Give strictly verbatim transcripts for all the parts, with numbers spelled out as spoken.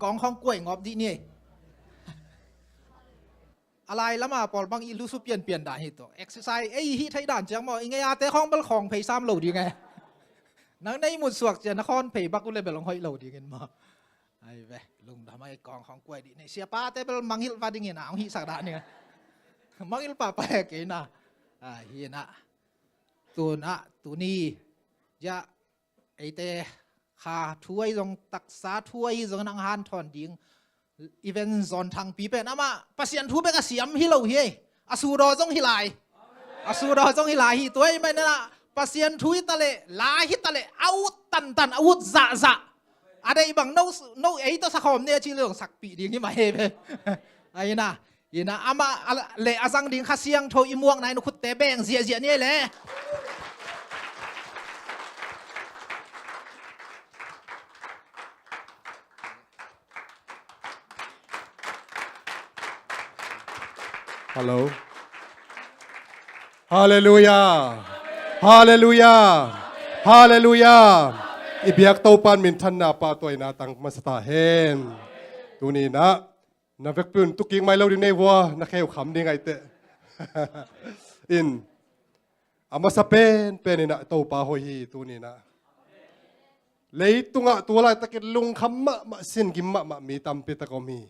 kawng khawng kuai ngawp dih ni. A lai lama pawl bang i lusu pianpian dan hi tawh. Exercise ei hih theih dan ciang maw, i ngei ate khawng bel khawng phei sam lo ding e. Nang nei mut suak ciang na khawn phei bak uh le bel hong hoih lo dingin maw. Ai ve, lungdam ai, kawng khawng kuai dih ni. Siapate bel mangilh va dingin a hong hihsak dan ding e. Mangilh pahpah e kei na. Hi na. Tun ah tuni, ya, eite kha thu ahi zong, taksa thu ahi zong, nang hanthawn ding. Even John Thangpi pen amah Pasian thu bek a siam hi lo hi. A sudaw zong hi lai. A sudaw zong hi lai hi. Tua ahih manin ah Pasian thu hi ta leh, la hi ta leh, a ut tantan, a ut zahzah, a deih bang no, no ei tawh sakhawm ni a ci le zong sakpih ding hi mah hi ve. Ahi na. Hi na, amah a le a zang ding Kha Siangtho i muakna in khutte beng ziahziah ni le. Hallo. Halleluia. Halleluia. Halleluia. I biak Topa'n minthanna pahtawina tang masa ta hen. Tuni na, na vekpi un tukik mai lo ding nei vua, na kheu kham ding aite. In, a masa penpen in ah Topa hoih hi tuni na. Leitungah tua laitakin lungkham mahmah, singim mahmah mi tampi tak om hi.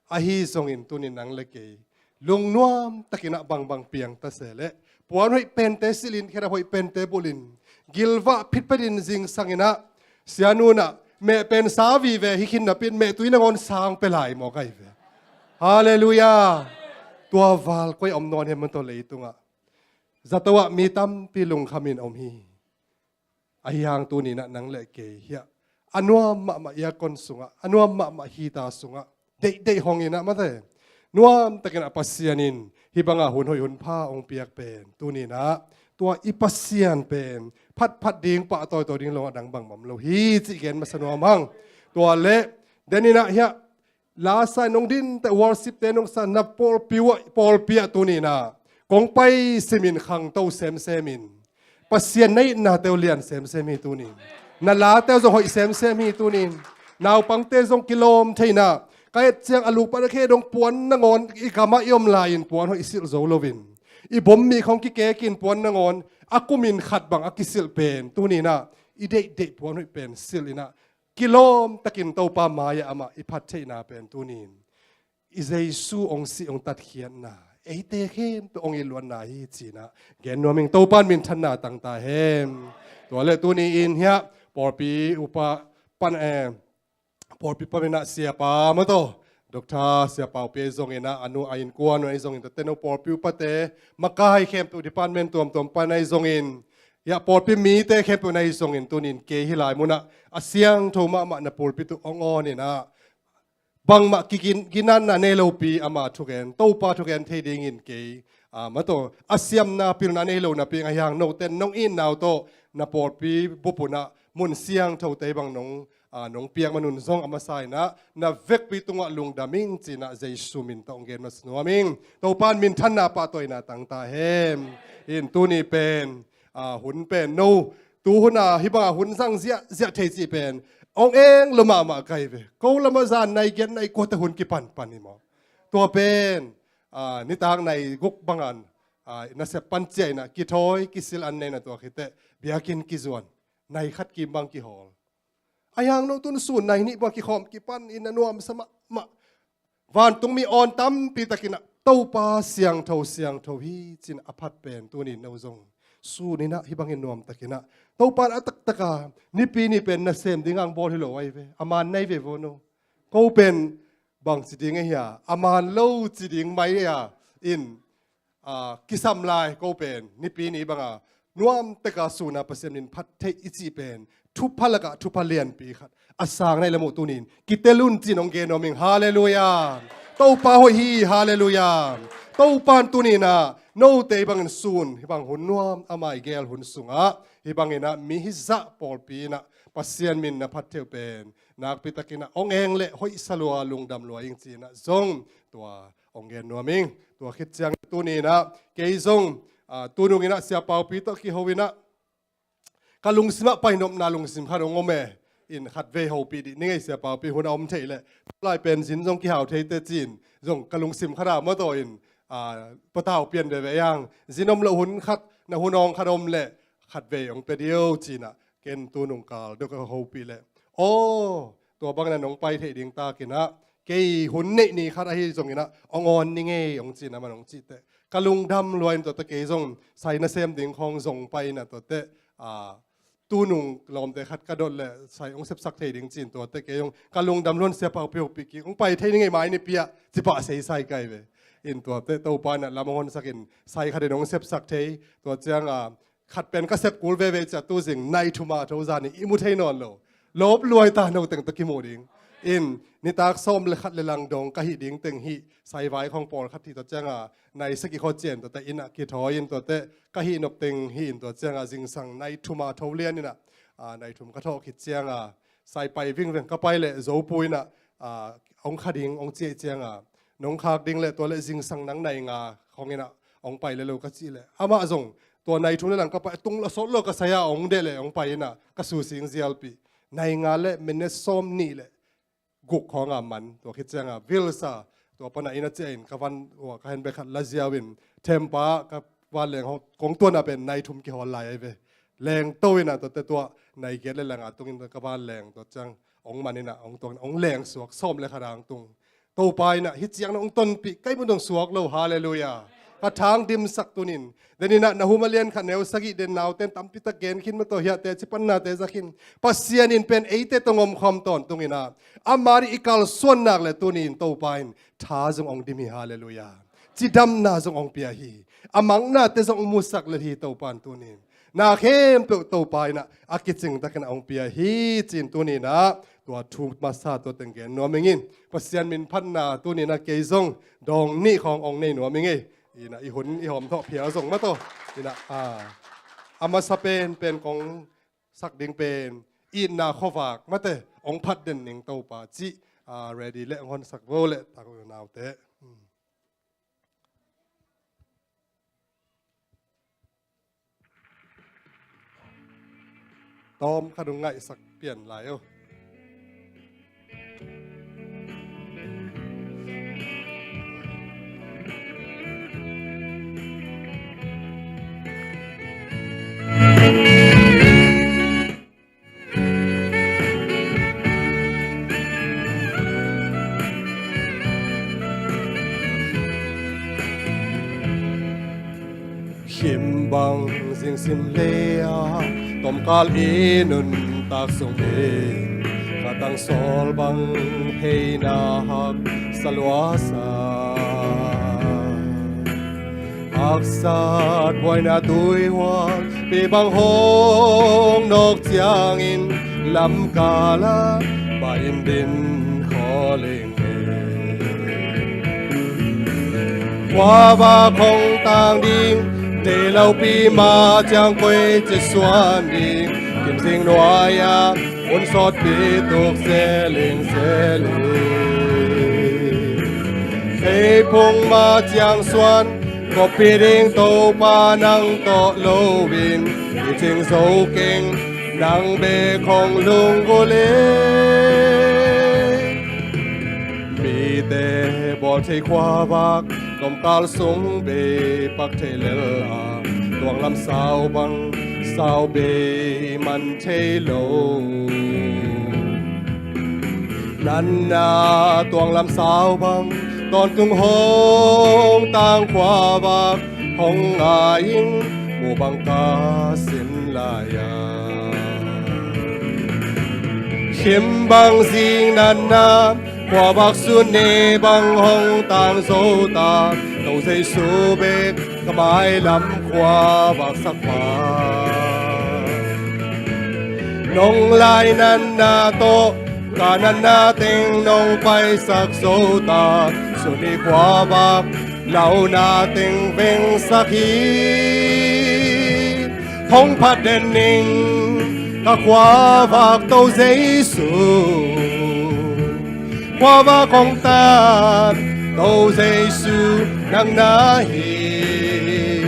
Ahi zongin tuni nang le kei lungnuam takin ah bangbang piang ta se leh, puan hoih pente silhin, khedap hoih pente bulhin, gilvah phitphetin zingsang in ah, sianu in ah meh pen sa vive hi khin napi in meh tui nangawn sang pia lai maw kai ve. Halleluia. Tua val koi om nawn hiam maw tawh leitungah. Zato ah mi tampi lungkham in om hi. Ahi hang tuni na nang le kei hiah a nuam mahmah aircon sungah, a nuam mahmah heater sungah deihdeih hong in ah mate, nuam takin ah Pasian in hih banga hun hoih hun pha hong piak pen tuni na, tua i Pasian pen phatphat ding, pahtawitawi ding lo a dang bangmah om lo hi cih gen masa nuam hang. Tua leh den in ah hiah lasa in hong dinteh, worship-te in hong sa na pawlpi uh ah, pawlpi ah tuni na kong pai simin khangto semsem in. Pasian na itnate uh lian semsem hi tuni in. Na late uh zong hoih semsem hi tuni in. Naupangte zong kilawm thei in ah, ka et ciang a lupa na khe dong puan nangawn i gamah i om lai-in puan hoih i silh zo loin, i bom mi khawng kikekin puan nangawn a kumin khat bang a kisilh pen tuni in ah i deihdeih puan hoih pen silh in ah, kilawm takin Topa mai-ah amah i phat theihna pen tuni in i Jesu hong sih hong tatkhiatna, eite khempeuh hong it luatna hi ci-in ah gen nuam ing. Topa'n minthanna tang ta hen. Tua leh tuni in hiah pawlpi upa pan, eh, pawlpi pan in ah siapa maw tawh, Doctor Sia Pau Pi ahi zongin ah, a nu a innkuan uh ahi zongin, tua teng uh pawlpi upate, makai khempeuh, department tuamtuam pan ahi zongin, hiah pawlpi mite khempeuh na ahi zongin tuni in kei hih lai munah a siangtho mahmah na pulpit uh hong awn in ah, bangmah kigin, ginatna nei lopi ama thugen, Topa thugen thei dingin kei, ah, maw tawh, a siamna pilna nei lo napi in, ahi hang note in nong itna uh tawh na pawlpi bup un ah mun siangthote bang nong, ah, nong piak man un zong a masa in ah na vekpi tungah lungdam ing ci-in ah Jesu min tawh hong gen masa nuam ing. Topa'n minthanna pahtawina tang ta hen. In tuni pen, ah, hun pen no, tu hun a hih banga hun zang ziahziah thei cih pen hong eng lua mahmah kai ve. Ko lamah zan nai giat nai kua teh hun kipanpan hi maw. Tua pen, ah, nitak nai guk bangin, ah, nasep pan ciah in ah kithawi kisil an nei in ah, tua khit teh biakinn kizuan, nai khat kim bang kihawl. Ahi hang no tun sun nai nih bang kikhawm kipan in a nuamsa mahmah. Vantungmi awn tampi takin ah Topa siangtho siangtho hi ci-in a phat pen tuni in no zong sun in ah hih bangin nuam takin ah Topa in a taktak a Nipi ni pen nasem ding hong bawl hi lo ahi ve. A man nai ve vaw no. Ko pen bang ci ding ahi a, a man lo ci ding mai a in, ah, kisam lai ko pen Nipi ni banga nuam teka sun a Pasian min phat theih i cih pen thupha lakah thupha lianpi khat a sang nai lam uh tuni in kitel un ci-in hong gen nuam ing. Halleluia. Topa hoih hi. Halleluia. Topa'n tuni in ah note hih bangin sun, hih bang hun nuam a mai gel hun sungah hih bangin ah mi hizah pawlpi in ah Pasian min na phat theih uh pen nakpi takin ah hong eng leh hoihsa lua, lungdam lua ing ci-in ah zong tua hong gen nuam ing. Tua khit ciang tuni in ah kei zong, ah, tunung in ah Sia Pau Pi tawh kiho in ah ka lungsim ah painopna lungsim khat hong om e. in khatvei hopih dih ni ngei, Sia Pau Pi, hun a om theih leh. Tulai pen zin zong kihau thei teh ci-in zong ka lungsim khat ah mawtaw in, a, patau pian veve hang. Zin om loh hun khat, na hun awng khat om leh khatvei hong pia dih o ci-in ah, ken tu nungkal deuh ka hopih leh, aw, tua bangin ah nong pai theih ding takin ah, kei hun neih ni khat ahi zongin ah hong awn ni ngei hong ci-in ah, amah in hong cih teh ka lungdam lua-in, tua teh kei zong sai nasem ding khawng zong pai-in ah, tua teh, a, tu nung lawmte khat ka dot leh sai hong sepsak thei ding ci-in, tua teh kei zong ka lungdam lua-in, Sia Pau Pi, hopih kik, hong pai thei ni ngei, mai ni pi ah, ci pah seisai kai ve. In tua teh Topa in ah lam hong honsak in, sai khat in hong sepsak thei. Tua ciang a, khat pen ka sep kul veve ciah, tu zing nai thum a tho, zan nih i mu thei nawn lo. Lawp luai ta, no teng tawh kimu ding. In nitak sawm le khat le lang dong ka hih ding teng hih, sai vai khawng pawlkhat hi, tua ciang a nai sagih khawng ciang tua teh inn ah kithawi-in, tua teh ka hih nop teng hi-in, tua ciang a zingsang nai thum a tho lian in ah, a, nai thum ka thawh khit ciang a, sai pai vingveng ka pai leh Zo pu in ah, a, hong kha ding hong ci ahih ciang a, nong khak ding leh tua leh zingsang nang nai nga khawng in ah hong pai lel o ka cih leh, amah zong tua nai thum le lang ka pai, tung a sawt lo ka sai a, hong deh leh hong pai in ah ka su sing zialpih. Nai nga le minute sawm nih le guk khawng a man, tua khit ciang a vil sa, tua pan ah inn ah ciah in ka van, ua, ka handbag khat la ziau in, thempa, ka vanleng hong, kong tuan ah pen nai thum kihawl lai ahi ve. Leng to in ah, tua teh tua nai giat le lang a tungin ka vanleng, tua ciang hong man in ah hong tuang, hong leng suak, sawm le khat a hong tung. Topa in ah hih ciang na hong tonpih, kei mun dong suak lo, halleluiah. Ka thang dimsak tuni-in. Denin ah Nahum a lian khat neu sagih den, naute in tampi tak gen khin mawtaw, hiahte ci, pannate za khin. Pasian in pen eite tawh om khawm tawntung in ah, ama ding i kalsuan nak leh tuni-in Topa in tha zong hong dim hi, halleluiah. Cidamna zong hong pia hi. A mangnate zong hong musak lel hi Topa in tuni-in. Na khempeuh Topa in ah a kicing takin a hong pia hi ci-in tuni-in ah tua thu masa tua teng gen nuam ing in. Pasian min phatna tuni-in ah kei zong dawng nih khawng hong nei nuam ing ei. In ah i hun i hawm thawh phial zong mawtaw in ah, a, a masa penpen kong sak ding pen, itna khuavak mate hong phat den ning Topa cih, a, ready leh hong honsak vo leh, tak, naute. Hmm. Tawm khat hong ngaihsak pian lai o. Khim bang zingsim lei-a tomkal i nuntak sung in, ka tangsawl bang heina haksa luasa. Haksat buaina tuihual pi bang hong nawk ciangin, lamkal ah pai in din khawl ing. Khuavak hong tang ding, deih lopi mah ciang koici suan ding, kimzing nuai-ah hun sawtpi tuk zeling zeling. Theiphung mah ciang suan, koppih ding Topa nang tawh loin, kicing zo keng, nang bek hong lunggulh in. Mite bawl thei khuavak, tomkal sung bei pak thei lel a, tuanglam sau bang sau bei man thei lo. Natna tuanglam sau bang, tawntung hong tang khuavak hong ngai ing, mu bang ka sin lai-a. Khim bang zing natna, khuavak sun ni bang hong tang zo ta, To Jesu bek ka mailam khuavak sak pa. Nong lai natna tawh ka natna teng nong paisak zo ta, sun ni khuavak launa teng vengsak hi. Hong phat den ning ka khuavak To Jesu. Khuavak hong tang To Jesu nang na hi.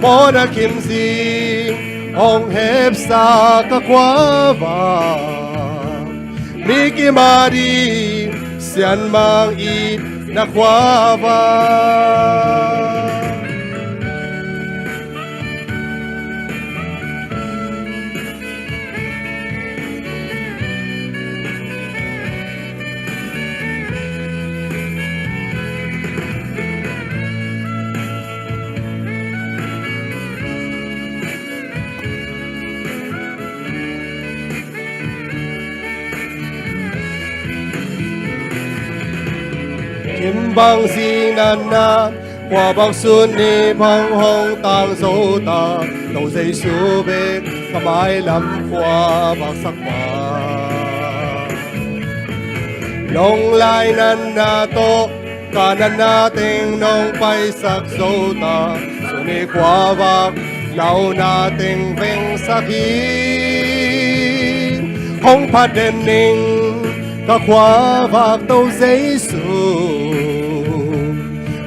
Mawhna khim zing hong hepsa ka khuavak. Mi kim a ding sianmang i na khuavak. Kim bang zing natna, khuavak sun ni bang hong tang zo ta, To Jesu bek ka mailam khuavak sak pa. Nong lai natna tawh ka natna teng nong paisak zo ta, sun ni khuavak launa teng vengsak hi. Hong phat den ning ka khuavak To Jesu,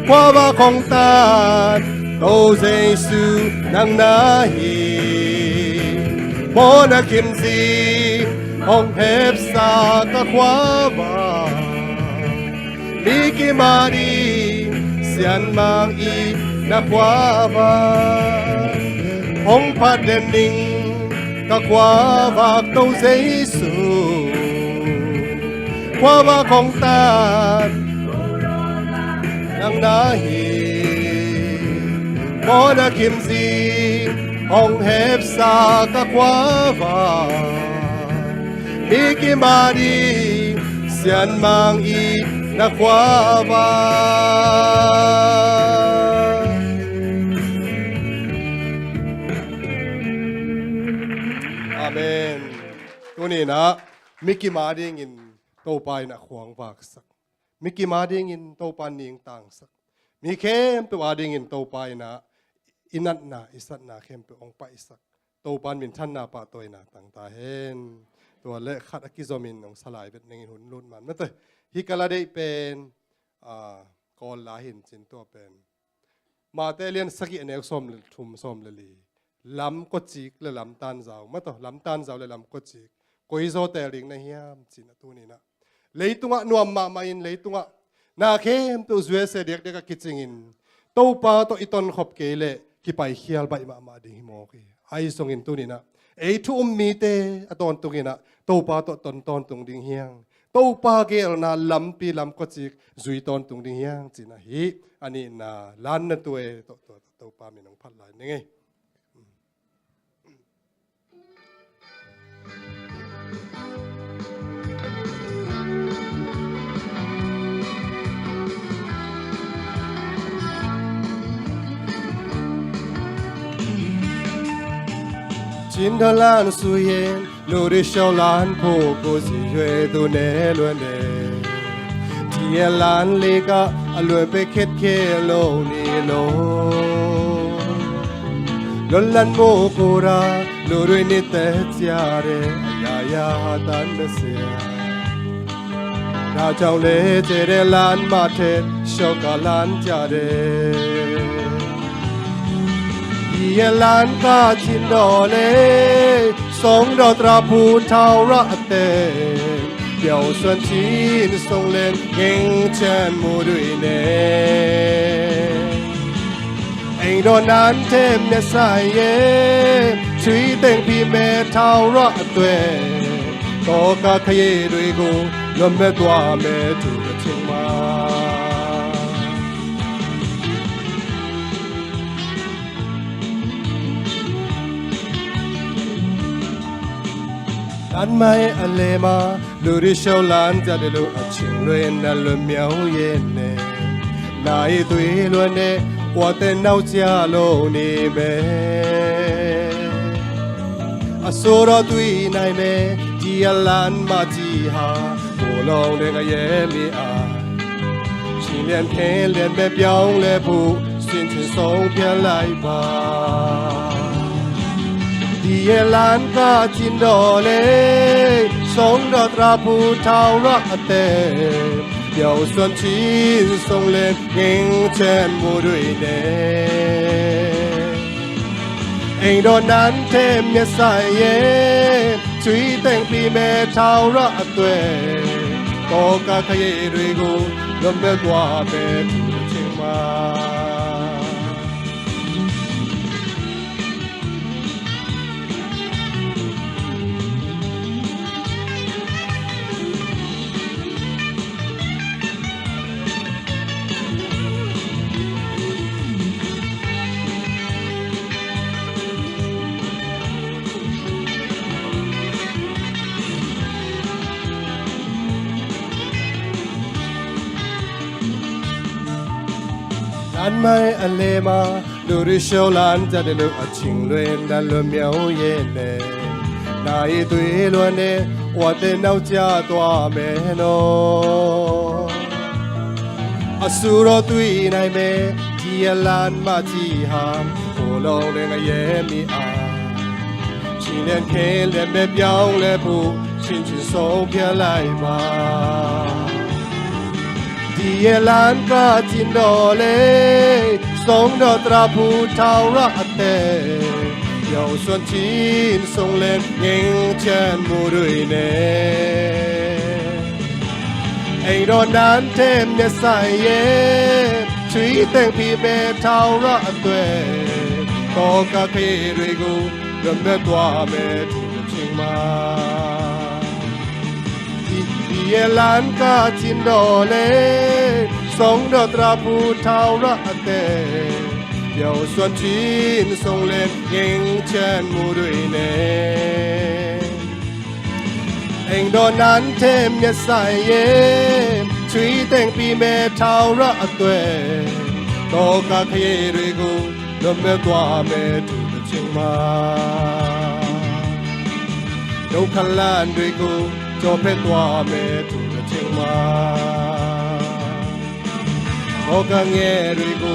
khuavak hong tat To Jesu nang na hi. Mawhna kim zing hong hepsa ka khuavak, mi kim a ding sianmang i na khuavak. Hong phat den ning ka khuavak To Jesu, khuavak hong tat nang na hi. Mawhna kim zing hong hepsa ka khuavak, mi kim a ding sianmang i na khuavak. Amen. Tuni-in ah mi kim a dingin Topa in a khuavak sak, mi kim a dingin Topa in ning tangsak, mi khempeuh a dingin Topa in ah i natna i satna khempeuh hong paisak, Topa in minthanna pahtawina tang ta hen. Tua leh khat a kizomin hong salai vet nengin hun lut man mate. Hih ka la deih pen, ah, Kawl la hi-in cin tua pen Mate lian sagih a neu sawm le thum, sawm le li. Lam kawcik le lam tanzau. Mataw, lam tanzau le lam kawcik, koi zaw teel ding na hiam, ci-in ah tuni-in ah leitungah nuam mahmah in, leitungah na khempeuh zuese diakdiak a kicingin Topa tawh i tonkhop kei leh kipaikhial baih mahmah ding hi mawk hi. Ahi zongin tuni-in ah ei thu um mite a tawntungin ah Topa tawh ton tawntung ding hi hang. Topa geelna lampi lam kawcik zui tawntung ding hi hang, ci-in ah hih a nihna lanna tua e, tawh, tawh, Topa min hong phat lai ning ei. Cin Dawn Lan sui in, Lu Ri Shau Lan phu ku zi yue tu ne luan de. Ti e lan li ka a luan pe khet khe lo ni lo. Lon lan mu ku ra, lu rui ni te cia de, a ya ya ha tan na sia. Na chau le ce de lan ma te, shau ka lan cia de. Di e lan ka cin do le, song do tra pu tau ra te. Biau suan cin song len, ngeng cen mu dui ne. Eng do nan tem ne sa ye, cui teng pi me tau ra tue. Ko ka ka ye dui gu, lom me tua me tu ka ting ma. Tan mai a le ma, Lu Ri Shau Lan cia de lu a cing luen na lu miau yen ne. Na i tui luan ne, ua te nau cia lo ni me. A su ro tui nai me, ti a lan ma ti ha, ku long de nga ye mi a. Cin lian khen lian me piau le pu, sin cin song pia lai pa. Di e lan ka cin do le, song do tra pu tau ra a te. Biau suan cin song len, ngeng cen mu dui ne. Eng do nan tem ne sa ye, Tui tengpi me thau rah a tuai, tawka kha ye rui gu, lom bel tua me thu na ching ma. Lan mai a lema, luri shau lan ta de lu a ching luen dan lu miau ye ne. Na i tui lua ne, wa te nau chia tua me no. A suro tui nai me, ti a lan ma ti ham, ko long le nga ye mi a. Chi lian khe lian me piau le pu, chin chin so pia lai ma. Ti e lan ka chin do le, song do tra pu thau ra a te. Yau suan chin song len ngeng chen mu rui ne. Ei do nan tem ne sai ye, chui teng pi me thau ra a tuai. Tawka khe rui gu, ram me tua me thu ching ma. Ti e lan ka chin do le, song do tra pu thau ra a te. Piau suan chin song len ngeng chen mu rui ne. Eng do nan tem ne sai ye, chui teng pi me thau ra a tuai. Tawka khe rui gu, ram me tua me thu ching ma. Lo khalan rui gu, cho pe tua me thu na ching ma. Mo ka nge rui gu,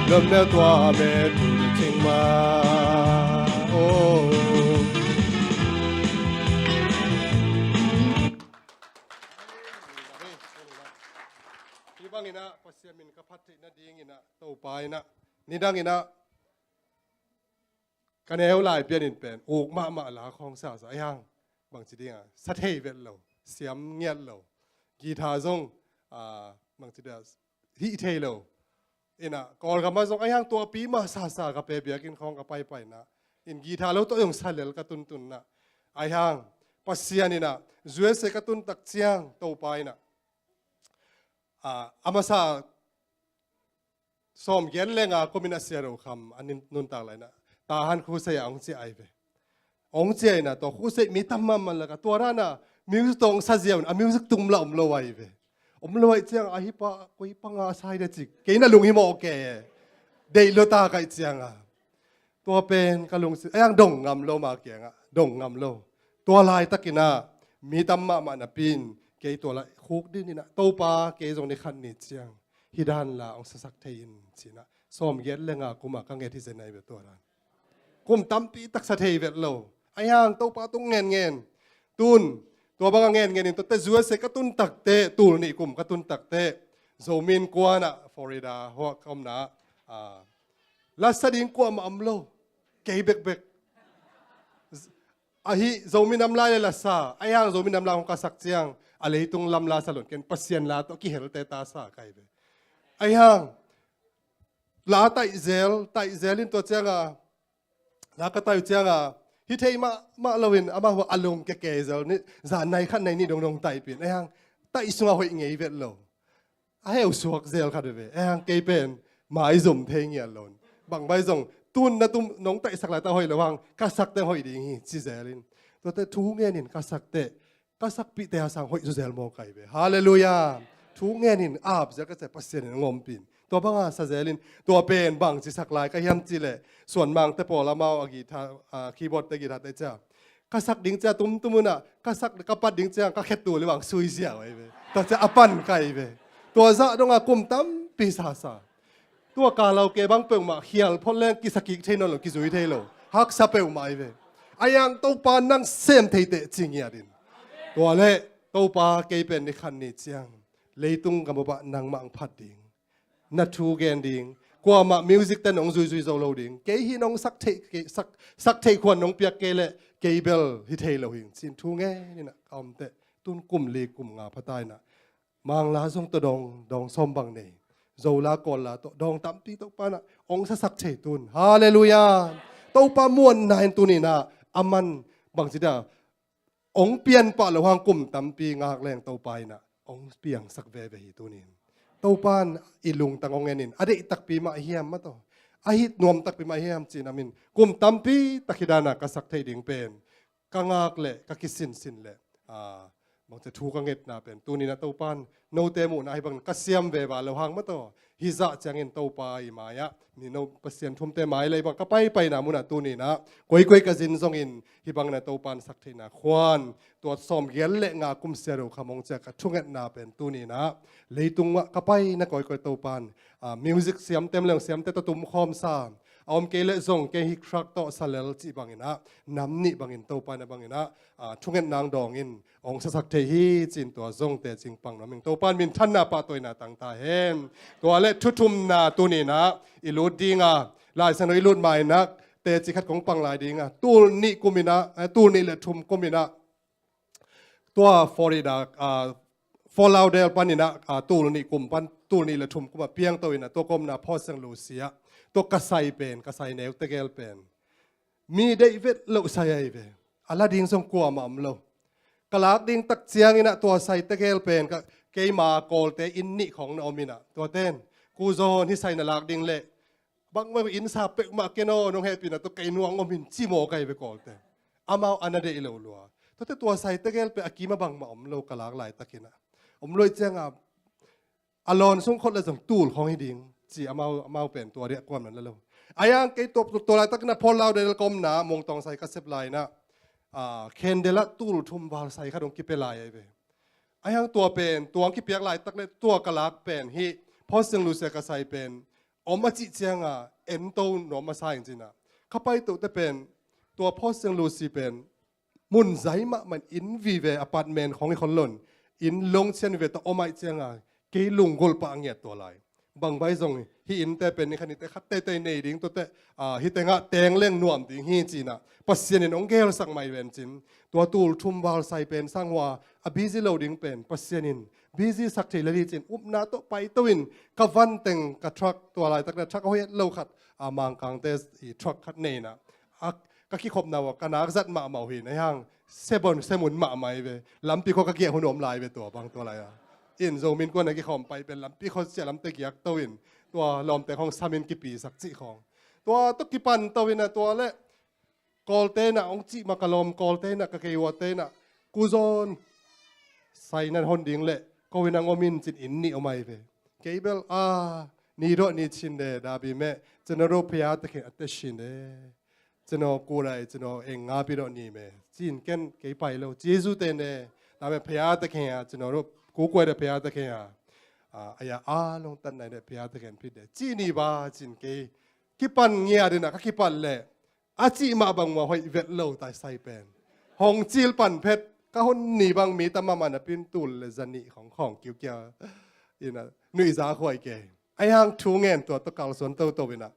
ram me tua me thu na ching ma. Oh. Hi bang ina, Pasian min ka phat theih nading ina, Topa ina, nidang ina, ka neu lai pian in pen uk mahmah la khawng sa sa, ai hang bangci dinga sa thei vet lo, siam ngiat lo. Guitar zong, ah, bangci dinga hih thei lo. Ina Kawlgam ah zong ai hang tuapi mah sa sa, ka pe biakinn khawng ka paipaina in guitar lo tawh zong sa lel ka tuntunna. Ai hang Pasian ina U S A ka tun tak ciang Topa ina, ah, a masa sawm giat le nga kumin a sia ro kham a nin-, nuntak lai ina, Tahan khusei a ong cia ai ve. Ong cia ina, tua khusei mi tam mahmah laka, tua rana music tawh ong sa ziau in, a music tum la om lo ai ve. Om lo ai ciang, a hi pa, koi pa nga a sai da cik. Kei na lung hi mawh ke. Deih lo ta kai cianga. Tua pen ka lungsim, ai hang dong ngam lo ma kiangah, dong ngam lo. Tua laitak ina, mi tam mahmah napi in, kei tua la khuk din ina, Topa, kei zong ni khat ni ciang hi dan la ong sasak thei in, ci ina, sawm giat le nga kuma ka nget hi zen ai ve tua dan. Kum tampi tak sa thei vet lo. Ai hang Topa tung ngen ngen. Tun, tua banga ngen ngen in, tuate U S A ka tun takte, tul nih kum ka tun takte, Zomi Innkuan ah, Florida, hua ka omna, ah, lasa ding kuamah om lo. Kei bekbek. Ahi, Zomi nam lai le lasa. Ai hang Zomi nam lai hong ka sak ciang, a leitung lam lasa lon ken, Pasian la tawh kihelte ta sa kai ve. Ai hang la taih zel, taih zel in tua cianga, la ka taih uh cianga, hi thei mahmah lo in, amah hua a lung keke zel ni, zan nai khat nai nih dongdong taih pin. Ai hang taih sunga hoih ngei vet lo. A heu suak zel khat ve. Ai hang kei pen maizum thei ngiat lo in, bang bai zong tun na tum nong taihsak lai ta hoih lo hang, ka sak teng hoih ding hi, ci zel in. Tuate thu ngen in ka sak teh, ka sakpihte a sang hoih zuzel maw kai ve. Halleluiah. Thu ngen in ap zel ka cia, Pasian in a ngawmpin. Tua banga sa zel in, tua pen bangci sak lai ka hiam cih leh, Suan Mangte pawl amau a guitar, a keyboard te guitar te cia, ka sak ding cia tumtum una, ka sak, ka pat ding cia ka khet tu le bang sui ziau ai ve. Tua cia a pan kai ve. Tua zah donga kum tampi sa sa. Tua karaoke bang peuhmah khial phot leng kisakik thei nawn lo, kizui thei lo. Haksa peuhmah ai ve. Ai hang Topa nang sem thei teh ci ngiat in. Tua leh Topa kei pen ni khat ni ciang leitung gam upah nangmah ang phat ding. Na thu gen ding, Kuamah music ten hong zuizui zo lo ding. Kei hi nong sak theih, kei sak, sak theih khuan nong piak kei leh kei bel hi thei lo hing. Cin thu ngen inah ka om teh. Tun kum li kum nga phata inah Mangla zong tawh dawng, dawng sawm bang nei. Zola Kawlla tawh dawng tampi Topa inah hong sasak thei tun. Halleluiah. Topa muanna in tuni inah a man bangci dah hong pian pah lo hang kum tampi ngak leng Topa inah hong piangsak veve hi tunin. Topa in i lungtang hong en in a deih takpi mah hiam mah tawh, a hih nuam takpi mah hiam cin a min kum tampi tak hi dana ka sak theih ding pen ka ngak leh ka kisinsin leh, ah, bangci thu ka ngetna pen tuninah Topa in note muhna hi bangin ka siam veva lo hang mah tawh, hizah ciangin Topa i mai-ah ni no Pasian thumte mai lei bang ka paipaina munah tuninah koikoi ka zin zongin hi bangin a Topa in sak theihna khuan tua sawm giat leh nga kum sia do khamong cia ka thungetna pen tuninah leitung mah ka paina koikoi Topa in, ah, music siamte leng siamte tawh tumkhawm sa a om kei leh zong kei hi track tawh sa lel cih banginah nam nih bangin Topa inah banginah, ah, thungetna dawngin hong sasak thei hi cin tua zong tecing pang nuam ing. Topa in minthanna pahtawina tangta hen. Tua leh thuthumna tuninah i lut dinga Lai Siangtho i lut mainah teci khat kong pang lai dinga tul nih kuminah, eh, tul nih le thum kuminah tua Florida, ah, Fort Lauderdale paninah, ah, tul nih kum pan tul nih le thum kumah piangto inah tua komna Port Saint Lucie ah tua ka sai pen, ka sai neu tegel pen mi deih vet loh sai ahi ve. A la ding zong kuamah om lo. Ka lak ding tak cianginah tua sai tegel pen ka, keima Kawlte inn nih khawng na om inah tuaten, Ku Zawn, hih sai na lak ding leh bangmah inn sa pek mah ken aw, nong hehpihna tawh kei nuang om in ci mawk ahi ve Kawlte. Amau a na deih lo lua. Tuate tua sai tegel pen a kima bangmah om lo ka lak laitakinah. Om lo ih cianga a lawn sung khawt le zong tul khawng hi ding ci amau, amau pen tua diah kuam nan la lo. A yang kei tua, tua laitakinah Fort Lauderdale ka omna Mongtawng sai ka sep lai inah, ah, candle ah tul thum val sai khat hong kipia lai ahi ve. A yang tua pen tua hong kipiak laitak le tua ka lak pen hih Port Saint Lucie ka sai pen om a cih cianga ento nuam masa in cinah ka paitote pen tua Port Saint Lucie pen mun zai mahmah in vive apartment khawng i khon lon in longcian vive tawh om aih cianga kei lunggulh pah a ngiat tua lai. Bangbai zong hih innte pen ni khanite khat teitei nei ding tuate, ah, hih tengah teng leng nuam ding hi cinah Pasian in hong gelsak mai ven cin. Tua tul thum val sai pen sang hua a busy lo ding pen Pasian in busy sak thei lel hi cin upna tawh paito in ka van teng ka truck tua laitakna truck a hoih lo khat, ah, Mangkangte i truck khat nei inah a ka kikhopna uh ka nak zat mahmah uh hi na hiang sebon semun mahmah hi ve. Lampi khua ka giak hun om lai ve tua bang tua lai a. In Zomi Innkuan a kikhawm pai pen lampi khua cia lamte giak to in tua lawmte khawng samin kipisak cih khawng. Tua tawh kipan to inah tua leh Kawlte inah hong cih mah ka lawm Kawlte inah ka kei uate inah Ku Zawn, sai nan hon ding leh ko inah hong om in cin inn nih om ahi ve. Kei bel a ni dawh ni chin de dabi meh cina ro phaya takin a te shin de. Cino kulai cino eng nga pi dawh ni me cin ken kei pai lo Jesu te ne. Dame phaya takin a cino ro kukuai de phaya takin a. A ya a long tan nai de phaya takin pi de cini ba cin kei kipan ngia dina ka kipan leh a cih mah bang mua hoih vet lo tai sai pen. Hong cil pan phet ka hun ni bang mi tam mahmah na pin tul le zanih khong khong kiukia ina nuihza khuai ke. Ai hang thu ngen tua tawh kalsuan toto ina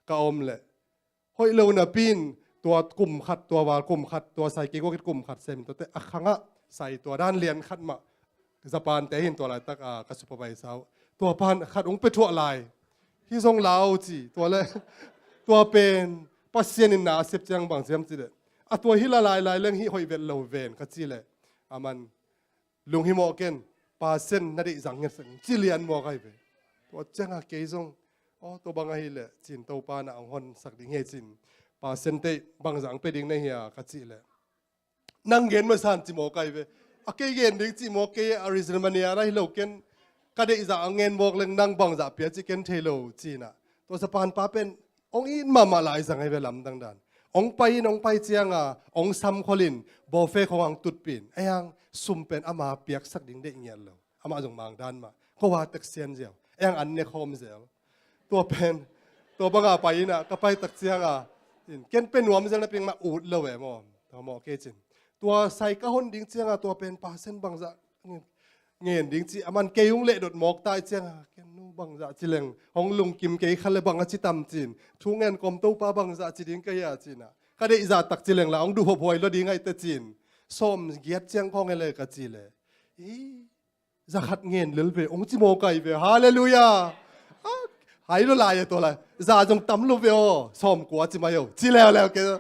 ka om leh hoih lo na pin tua kum khat tua val kum khat tua sai kei kuakit kum khat semin tuate a khangah sai tua dan lian khat mah Japan te hin tua laitak a ka supervisor uh tua pan khat ung pe thuah lai. Hi zong lau ci tua le tua pen Pasian in na a sep ciang bang siam ci le a tua hi la lai lai leng hi hoih vet lo ven ka ci le a man lunghimawh ken Pasian na deih zang nget seng ci lian mua kai ve. Tua cianga kei zong aw tua bang ahi le cin Topa na ang hon sak ding he cin Pasian te bang zang pe ding na hia ka ci le nang gen masan ci mawk ai ve. A kei gen ding ci mawk kei a reason mania na hi lo ken ka deih zah a ngen mawk leng nang bang zah pia ci ken thei lo ci na. Tua sa pan pa pen ong it mahmah lai zang ai ve lamdang dan. Ong pai in ong pai cianga ong sam kholin bawfe khong ang tutpin ai ang sum pen ama piaksak ding deih ngiat lo. Amah zong mang dan mah ko a tek sian ziau ai ang an ne khawm zel. Tua pen tua banga pai ina ka pai tak cianga in ken pen nuam zel na ping mah ut lo e maw. Tua maw kei cin tua sai ka hon ding cianga tua pen pasen bangzah ngen ding ci a man kei ung leh dot mawk tai cianga ken nu Bangzah ci leng hong lungkim kei kha le bang a ci tam cin. Thu ngen kawm Topa bangzah ci ding ka hia cin ah, ka deih zah tak ci leng la hong duh hophuai lua ding ahi te cin. Sawm giat ciang khawng e le ka ci le, i, za khat ngen lel ve hong ci mawk ahi ve. Halleluiah. Hai lua lai e tua lai. Za zong tam lua ve aw, sawm kua ci mai aw ci leuleu kei.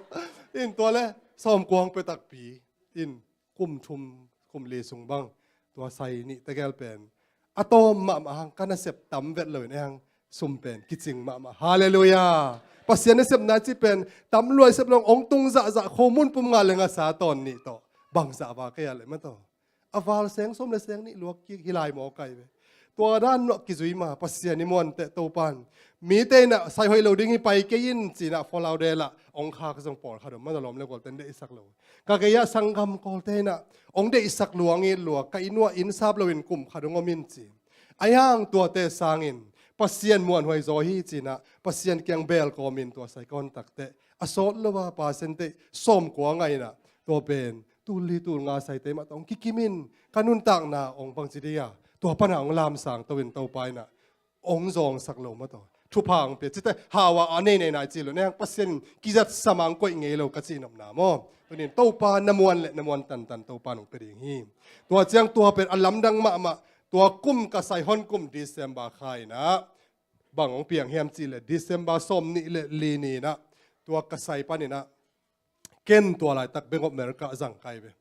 In tua le sawm kua hong pia takpi in, kum thum kum li sung bang tua sai nih tegel pen a tawm mahmah hang, ka nasep tam vet loin ei hang sum pen kicing mahmah. Halleluiah. Pasian nasepna ci pen tam lua i sep lo hong tung zahzah, khomun pum nga le nga sa tawn nih tawh bangzah va kei a le ma tawh a val seng sawm le seng nih luak kik hi lai mawk ahi ve. Tua dan nuah kizui ma, Pasian i muanteh Topan mite in ah sai hoih lo ding hi pai kei in cin ah Fort Lauderdale ah hong khak zong pawlkhat om, man a lawm le gualten deihsak lo. Ka gei ah sanggam kawlte in ah hong deihsak lua, hong it lua, ka inn uah inn sap loin kum khat hong om in ci. Ahi hang tuate sangin Pasian muanhuai zaw hi cin ah Pasian kiang beel kawmin tua sai ka hon takteh a sawt lo a percentage sawm kua ngaih in ah tua pen tul li tul nga saite mah tawh hong kikim in, ka nuntakna hong bangci ding a, tua pan ah hong lamsang to in Topa in ah hong zawngsak lo ma tawh thupha hong pia. Cite hau a a nei nei nai ci lo, nang Pasian in kizatsa mang koih ngei lo ka cih nopna maw. Tunin Topa na muan le na muan tantan Topa nong pia ding hi. Tua ciang tua pen a lamdang mahmah, tua kum ka sai hon kum December kha in ah bang hong piang hiam cih le December sawm nih le li ni in ah tua ka sai pan in ah ken tua laitak Bank of America zang kai ve.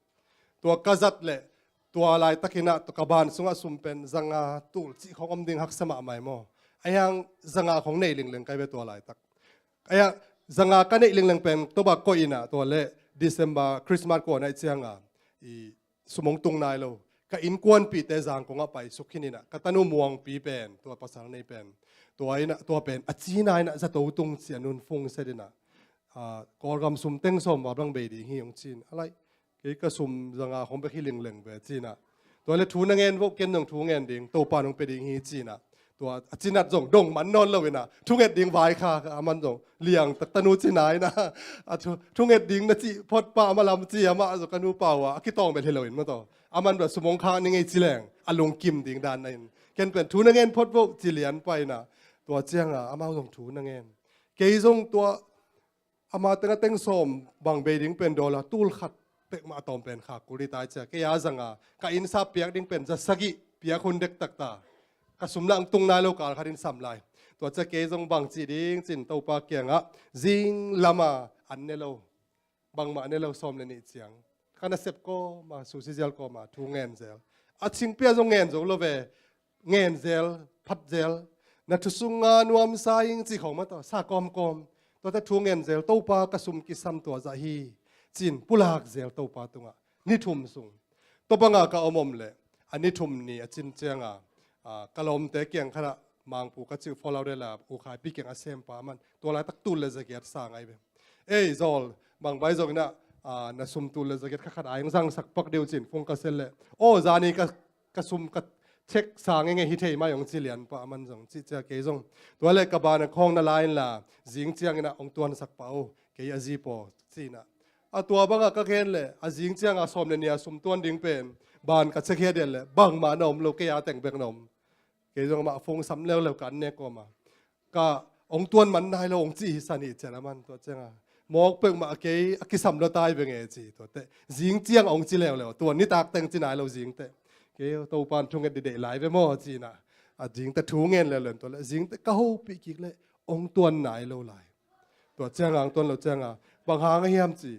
Tua ka zat le tua laitak in ah tua ka ban sungah sum pen zanga tul cih khong om ding haksa mahmah maw. Ahi hang zanga khong nei lingleng kai ve tua laitak. Ahi hang zanga ka neih lingleng pen Topa koih in ah tua le December Christmas kuan ahi cianga i sum hong tung nai lo. Ka innkuanpihte Zangkong ah pai suk khin in ah ka tanu Muangpi pen tua pasal nei pen tua in ah tua pen a cina in ah zato tung ci a nunfung set in ah, ah, Kawlgam sum teng sawm val bang bei ding hi hong cin a lai. Kei ka sum zanga khong bek hi lingleng ve cin ah. Tua le thu na ngen vo, ken zong thu ngen ding, Topa nong pia ding hi cin ah. Tua a cinat zong dong man nawn lo in ah thunget ding vai kha a man zong liang tak tanu cina in ah a thu, thunget ding na cih phot pah a ma lam ci a mah zong ka nu pau a a kitawng bel hi lo in ma tawh a man bel sum hong khak ni ngei ci leng a lungkim ding dan na in ken pen thu na ngen phot vo ci lian pah in ah tua cianga amau zong thu na ngen. Kei zong tua ama teng a teng sawm bang bei ding pen dollar tul khat pek mah a tawm pen kha kul hi tai cia. Kei a zanga ka inn sap piak ding pen za sagih piak hun dektak ta. Ka sum lah hong tung nai lo kal khat in sam lai. Tua cia kei zong bang cih ding cin Topa kiangah zing lama an ne lo, bangmah ne lo sawm le nih ciang ka nasep kawma susizial kawma thu ngen zel. A cingpia zong ngen zo lo ve. Ngen zel, phat zel, na thu sunga nuamsa ing ci khong mah tawh sa kawmkawm. Tuate thu ngen zel, Topa ka sum kisam tua zah hi cin pulak zel Topa tungah ni thum sung. Tua banga ka om om le a ni thum ni a cin cianga, a, ka lawmte kiang khatah Mangpu ka cih uh Fort Lauderdale a ukhaipi kiang a sempa a man tua laitak tul le zagiat sa ngai ve. Ei zawl, bangbai zong inah, a, na sum tul le zagiat kha khat a eng zangsak pak deuh cin phung ka sel le aw zani ka ka sum ka check sa ngenge hi thei mai hong ci lian pah a man zong cih cia kei zong. Tua le ka ban a khawng na la inla zing ciangin ah hong tuansak pah uh kei a zi paw ci inah. A tua bangah ka gen le a zing cianga sawm le nia sum tuan ding pen ban ka check hiat diat le bangmah na om lo kei a teng bek na om. Kei zong amah phone sam leuleu ka an nek kawma ka hong tuan man nai lo hong cih hi san hi cian a man tua cianga mawk peuhmah a kei a kisam lua tai ve nge ci tuate zing ciang hong ci leuleu tua nitak teng ci nai lo zingte kei Topan thunget dideh lai ve maw ci inah a zingte thu ngen leuleu tua le zingte ka hopih kik le hong tuan nai lo lai. Tua cianga hong tuan lo cianga bang hang a hiam ci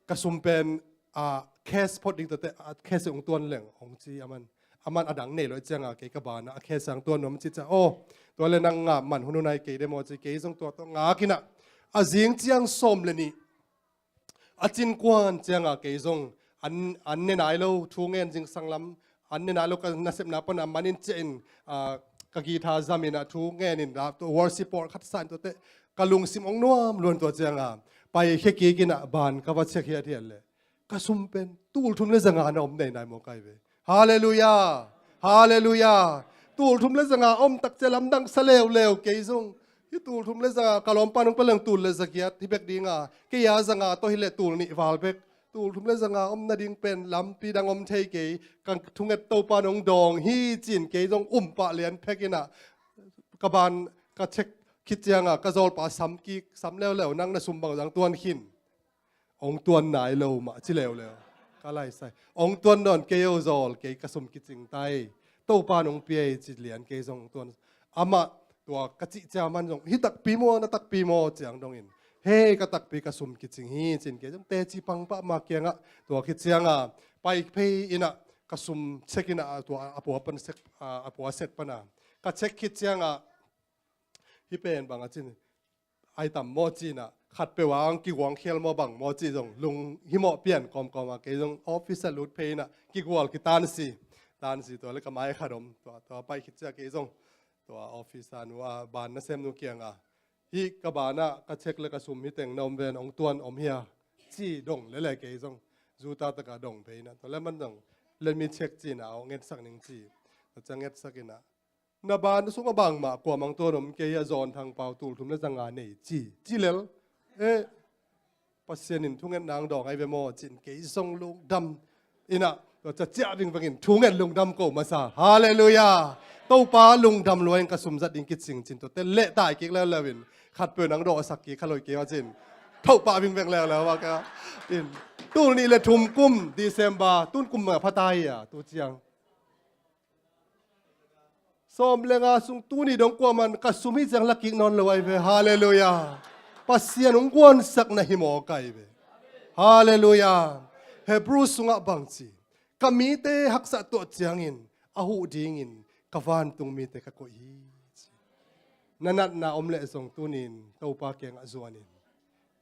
ka sum pen a cash phot ding tuate a cash hong tuan leng hong ci a man. A man a dang nei lo cianga kei ka bana a cash ang tuan nuam ci cia aw. Tua le nang ngah man hun hun ai kei demaw ci kei zong tua tawh ngak inah a zing ciang sawm le nih a cin kuan cianga kei zong an, an ne nai lo thu ngen zingsang lam an ne nai lo ka nasepna pana manin ciah in, a, ka guitar zam inah thu ngen in la tua worship pawlkhat sa in tuate ka lungsim hong nuam luan tua cianga pai khia kik inah ban ka va check hiat hiat le ka sum pen tul thum le zanga na om nei nai maw kai ve. Halleluiah. Halleluiah. Tul thum le zanga om tak cia lamdang sa leuleu kei zong hi tul thum le zanga ka lawmpa nong paleng tul le zagiat hi bek dinga kei a zanga tawh hi le tul nih val bek. Tul thum le zanga om nading pen lampi dang om thei kei. Ka thunget Topa nong dawng hi cin kei zong um pah lian phek inah ka ban ka check khit ciangah ka zawlpa sam kik, sam leuleu, nang na sum bang zang tuan khin. Hong tuan nai lo mah ci leuleu. Ka laisai. Hong tuan nawn kei o zawl, kei ka sum kicing tai. Topa nong pia hi ci lian kei zong hong tuan. Amah tua ka cih ciang man zong, hi takpi maw, na takpi maw ciang dongin. Hei, ka takpi, ka sum kicing hi cin kei zong teci pang pah ma kiangah. Tua khit ciangah pai phei inah ka sum check inah tua a pua pan sek, a pua sek pana. Ka check khit ciangah hih pen bang a cin, ai tam maw cinah, khat peuh ang kiguang khial maw bang maw ci zong, lung himawh pian kawmkawm a kei zong office a lut phei inah kigual kitansi, tansi tua le ka mai khat om, tua, tua pai khit cia kei zong, tua office a nu a ban nasem nu kiangah, hih ka banah ka check le ka sum hi teng na om ven, hong tuan om hia, ci dong lele kei zong, zuta taka dong phei inah, tua le man zong, let me check cinah, aw ngetsak ning ci, tua cia ngetsak inah, na ban sungah bangmah kuamang tuan om kei a, Zawn Thang Pau tul thum le zanga nei ci, ci lel. Eh, Pasian in thungetna ang dawng ai ve maw cin kei zong lungdam inah, tua cia ciah vingveng in thunget lungdam ko masa. Halleluiah. Topa lungdam lua in ka sum zat ding kicing cin tua te leh tai kik leuleu in khat peuh nang dawh a sak kik kha loi kei a cin. Topa vingveng leuleu a ka in. Tul nih le thum kum December, tun kum ma phatai a, tu ciang. Sawm le nga sung tuni dong kuaman ka sum hi ciang lakik nawn lo ai ve. Halleluiah. Pasian hong guansak na hi maw kai ve. Halleluiah. Hebrew sungah bang ci, ka mite haksa tuah ciangin a huh dingin ka vantung mite ka koih hi ci. Na natna om leh zong tunin Topa kiangah zuanin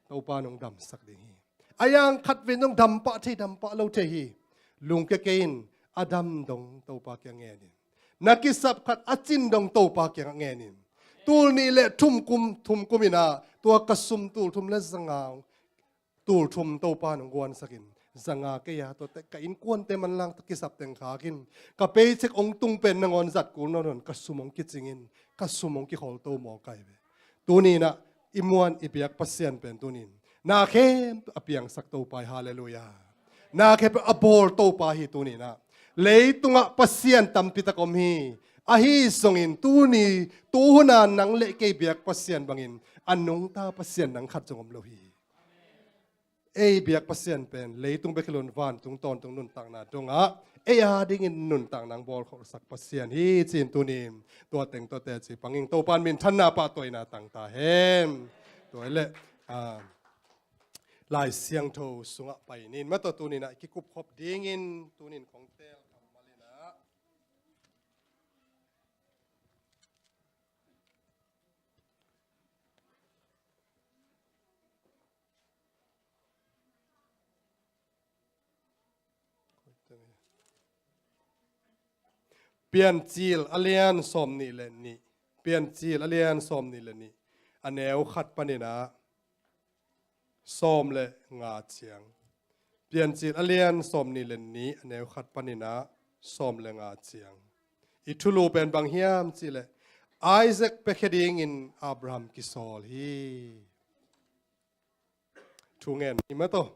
Topa nong damsak ding hi. A yang khat ven dong dampah thei, dampah lo thei hi. Lungkia kei in, a dam dong Topa kiang ngenin. Na kisap khat a cin dong Topa kiangah ngenin. Tul nih le thum kum, thum kum inah, tua ka sum tul thum le zanga, tul thum Topa nong guansakin. Zanga kei a, tua te ka innkuante manlang kisap teng khakin. Ka paycheck ong tung pen nangawn zat kul nawn nawn, ka sum ong kicingin, ka sum ong kikhol to maw kai ve. Tuninah i muan i biak Pasian pen tunin na khempeuh a piangsak Topa hi. Halleluiah. Na khempeuh a bawl Topa hi tuninah. Leitungah Pasian tampitak om hi. Ahi zongin tuni tuhuna nang le kei biak Pasian bangin a nungta Pasian nang khat zong om lo hi. Ei biak Pasian pen leitung bek hi loin vantung tawntung nuntakna dongah ei a dingin nuntakna ang bawlkholhsak Pasian hi ci-in tunin tua teng tua teci pangin Topa in minthanna pahtawiina tang ta hen. Tua hi leh, ah, Lai Siangtho sungah pai ning. Mah tawh tuninah i kikupkhop dingin tunin kong teel kammal inah Piancil a lian sawm nih le nih. Piancil a lian sawm nih le nih. A neu khat paninah sawm le nga ciang. Piancil a lian sawm nih le nih, a neu khat paninah sawm le nga ciang. I thulu pen bang hiam cihleh, Isaac piakhia dingin Abraham kisawl hi. Thu ngen ni mah tawh.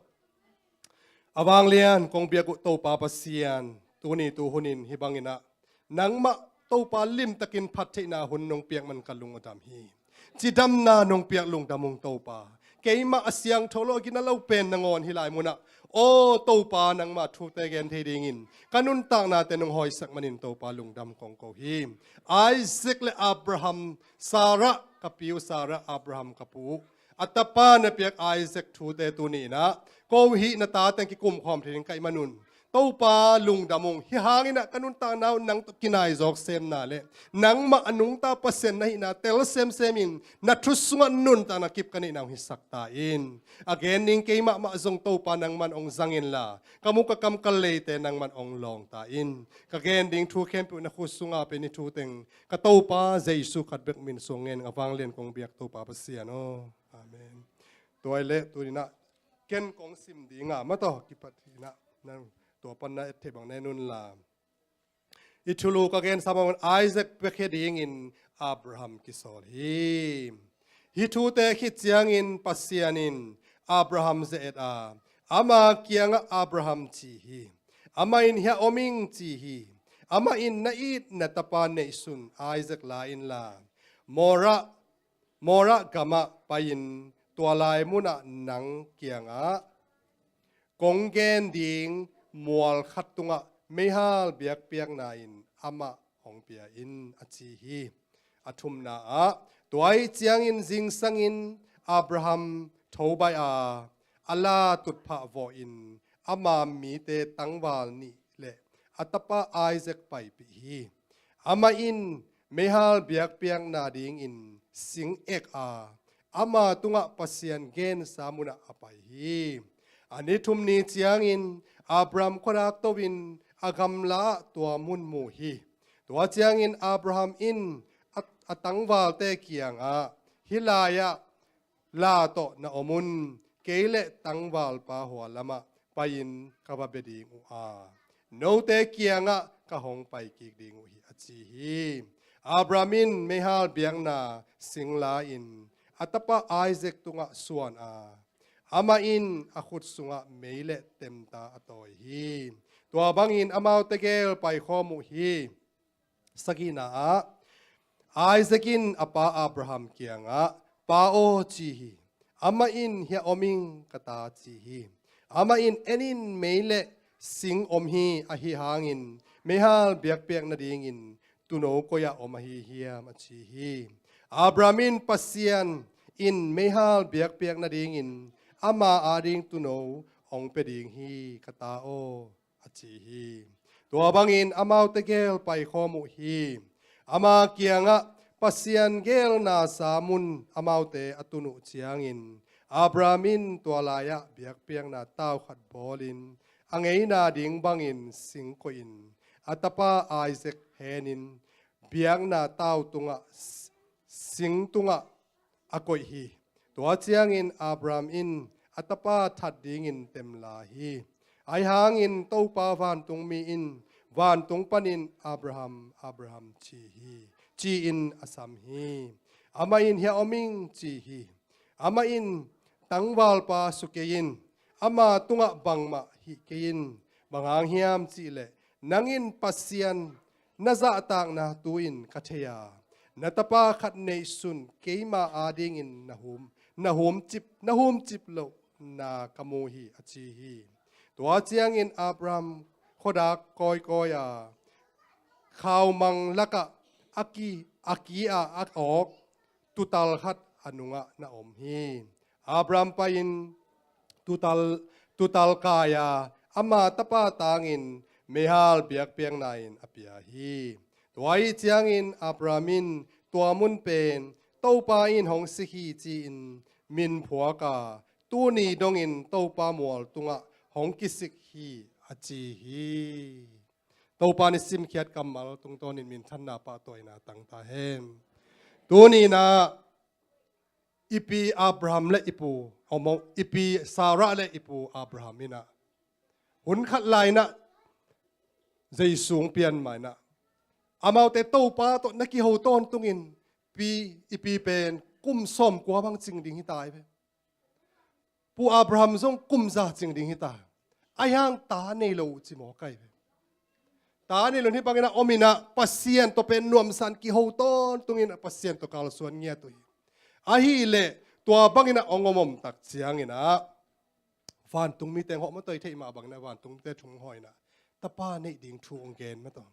A vanglian kong biak uh Topa Pasian, tuni tuhunin hih banginah nangmah Topa limtakin phattheihna hun nong piak man ka lung a dam hi. Cidamna nong piak lungdam ung Topa. Keimah a siangtho lo a gina lo pen nangawn hih lai munah, aw Topa, nangmah thute gen thei dingin ka nuntaknate nong hawisak manin Topa lungdam kong ko hi. Isaac le Abraham, Sarah ka pi uh, Sarah, Abraham ka pu uh, a tapa na piak Isaac thute tuni inah ko hih na tate kikumkhawm thei ding ka hih manun Topa lungdam ung. Hih hanginah ka nuntakna uh nang tawh kinai zawk semna le nangmah a nungta Pasian na hihna tel semsemin na thu sungah nuntakna kip ka neihna uh hisak ta in. A gen ding kei mahmah zong Topa nangman hong zang inla ka muk ka kam ka leite nangman hong lawng ta in. Ka gen ding thu khempeuh na khut sunga pen i thu teng ka Topa Jesu khat bek min suang ngen a vanglian kong biak Topa Pasian aw. Amen. Tua hi leh tuninah ken kong sim dinga mah tawh kipat hinah nang tua panna et thei bang na en unla. I thulu ka gen sa mah un Isaac piakhia dingin Abraham kisawl hi. Hih thute khit ciangin Pasian in Abraham ze-et a, ama kiangah Abraham ci hi. Amah in hiah om ing ci hi. Amah in na it na tapa neihsun Isaac la inla Morah, Morah gamah pai-in tua lai munah nang kiangah kong gen ding mual khat tungah meihal biakpiakna in amah hong pia in, a ci hi. A thumna ah, tua ahih ciangin zingsangin Abraham tho baih a, a la tutphah vawhin ama mite tangval nih le a tapa Isaac paipih hi. Amah in meihal biakpiakna dingin sing ek a, ama tungah Pasian gensa munah a pai hi. A ni thum ni ciangin Abraham khuadak to-in a gamla ah tua mun mu hi. Tua ciangin Abraham in a, a tangvalte kiangah, hih lai-ah la tawh na om un, kei le tangvalpa hua lamah pai-in ka va bia ding uh a, note kiangah ka hong pai kik ding uh hi, a ci hi. Abraham in meihal biakna sing la-in a tapa Isaac tungah suan a, amah in a khut sungah mei le temta a tawi hi. Tua bangin amaute gel paikhawm uh hi. Sagihna ah, Isaac in a pa Abraham kiangah, Pa aw, ci hi. Amah in, Hiah om ing, ka ta, ci hi. Amah in, En in, mei le sing om hi, ahi hangin meihal biakpiak nadingin tuuno koi-ah om ahi hiam, a ci hi. Abraham in, Pasian in meihal biakpiak nadingin ama ading tuuno hong pia ding hi, ka ta aw, a ci hi. Tua bangin amaute gel paikhawm uh hi. Ama kiangah Pasian gelnasa mun amaute a tun uh ciangin Abraham in tua lai-ah biakpiakna tau khat bawlin a ngeina ding bangin sing koihin a tapa Isaac henin biakna tau tungah sing tungah a koih hi. Tua ciangin Abraham in a tapa that dingin temla hi. Ahi hangin Topa vantungmi in vantung panin Abraham, Abraham ci hi, ci-in a sam hi. Amah in, Hiah om ing, ci hi. Amah in, Tangvalpa sukei in, ama tungah bangmah hih kei in. Bang hang hiam cihleh nang in Pasian na zahtakna tu-in ka thei a, na tapa khat neihsun keima adingin na hum, na humcip, na humcip lohna ka mu hi, a ci hi. Tua ciangin Abraham khuadak kawikawi a, khaumang lakah a ki, a ki-ah a awk tuutal khat a nungah na om hi. Abraham pai-in tuutal, tuutal kai a, ama tapa tangin meihal biakpiakna in a pia hi. Tua ahih ciangin Abraham in tua mun pen Topa in hong sik hi ci-in min phuak a, tuni dongin Topa mual tungah hong kisik hi, a ci hi. Topa in i simkhiat kammal tungtawnin minthanna pahtawina tang ta hen. Tuni-in ah i pi Abraham le i pu, om, i pi Sarah le i pu Abraham in ah hun khat lai-in ah, Jesu hong pian ma-in ah, amaute Topa tawh na kiho tawntungin pi, i pi pen kum sawmkua bang cing ding hi ta hi ve. Pu Abraham zong kum za cing ding hi ta. Ahi hang ta nei lo uh ci mawk ahi ve. Ta nei lo, hih bangin ah om-in ah Pasian tawh pen nuamsa-in kiho tawntungin ah Pasian tawh kalsuan ngiat uh hi. Ahih leh tua bangin ah hong om om tak ciangin ah vantung mite hong hawh mataw, i theih mah bangin ah vantung mite thu hong hawh-in ah tapa neih ding thu hong gen mataw.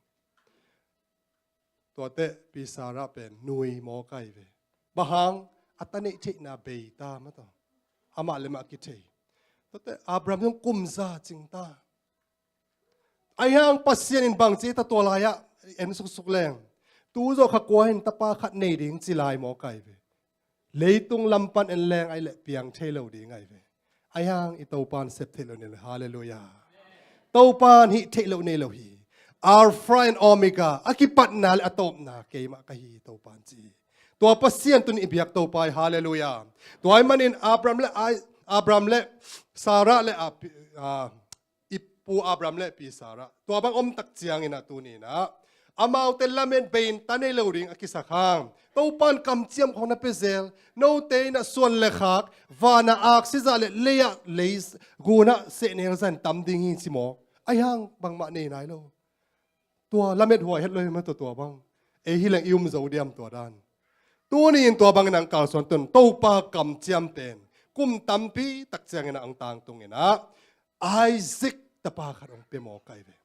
Tuate pi Sarah pen nui mawk ahi ve. Bang hang, a ta neih theihna bei ta mataw. Amah le amah kithei. Tuate Abraham zong kum za cing ta. Ahi hang Pasian in bang ci ta tua lai-ah en suksuk leng, tu zawh kha kua in tapa khat nei ding ci lai mawk ahi ve. Leitung lam pan en leng ahih leh piang thei lo ding ahi ve. Ahi hang i Topa in sep theih lo nei lo hi. Halleluiah. Topa in hih theih lo nei lo hi. Alpha and Omega, a kipatna le a tawpna keimah ka hi, Topa in ci hi. Tua Pasian tuni-in i biak Topa hi. Halleluiah. Tua ahih manin Abraham le Ai-, Abraham le Sarah le a pi-, a, i pu Abraham le pi Sarah tua bang om tak ciangin ah tuni-in ah amaute lamet bei-in ta nei lo ding a kisak hang, Topa in kamciam khawng na pia zel, note in ah suan le khak, van-a aksi zah le lei-ah lei gun-ah sehnel zah in tam ding hi ci mawk. Ahi hang bangmah nei nai lo. Tua lamet huai het lo hi mataw tua bang. Ei hi leng i um zo diam tua dan. Tuni in tua bangin ang kalsuan tun Topa kamciam pen kum tampi tak ciangin ah ang tangtung in ah Isaac tapa khat hong pia mawk ahi ve.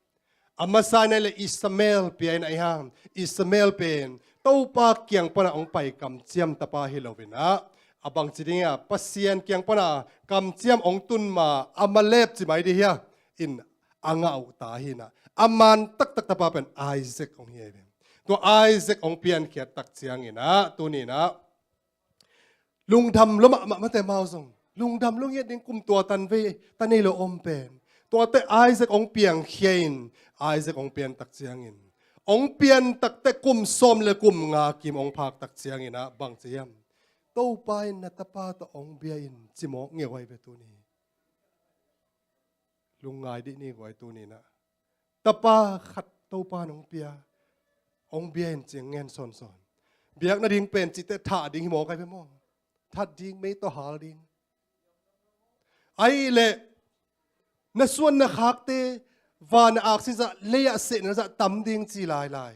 A masa in ah le Ishmael pia in ah ihang, Ishmael pen Topa kiang pana hong pai kamciam tapa hi lo in ah, a bangci ding a Pasian kiang pana kamciam hong tun ma a malep ci mai di hia in a ngah uh ta hi in ah, a man taktak tapa pen Isaac hong hi ahi ve. Tua Isaac hong piankhiat tak ciangin ah tuni in ah lungdam lua mahmah mate mau zong. Lungdam lua ngiat ding kum tua tan vei, tan nei lo om pen. Tuate Isaac hong piangkhia in, Isaac hong pian tak ciangin. Hong pian takte kum sawm le kum nga kim hong phak tak ciangin ah bangci hiam. Topa in na tapa tawh hong bia in ci mawk ngeu ahi ve tuni. Lungngai dih ni guai tuni in ah. Tapa khat Topa in hong pia, hong bia in ci ngen sawnsawn. Biakna ding pen cihte thah ding hi mawk ahi ve maw? That ding mei tawh hal ding. Ahi leh, na suan na khakte, van a aksi zah, lei ah sehna zah tam ding ci lailai.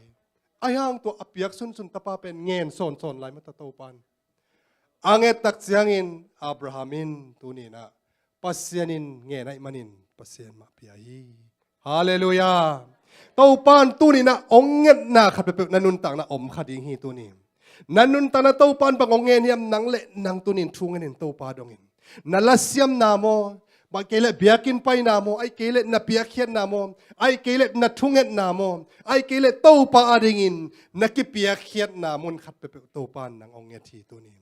Ahi hang tua a piak sunsun tapa pen ngen sawnsawn lai mata Topa in. A nget tak ciangin Abraham in tuni in ah Pasian in ngen ahih manin Pasian mah pia hi. Halleluiah. Topa in tuni in ah hong ngetna khat peuhpeuh na nuntakna om kha ding hi tuni. Na nuntakna Topa in bang hong ngen hiam, nang le nang tuni in thu ngenin Topa dongin. Na lasiamna maw, bang kei le biakinn paina maw, ai kei le na piakkhiatna maw, ai kei le na thungetna maw, ai kei le Topa adingin na kipiakkhiatna mun khat peuhpeuh Topa in nang hong nget hi tuni.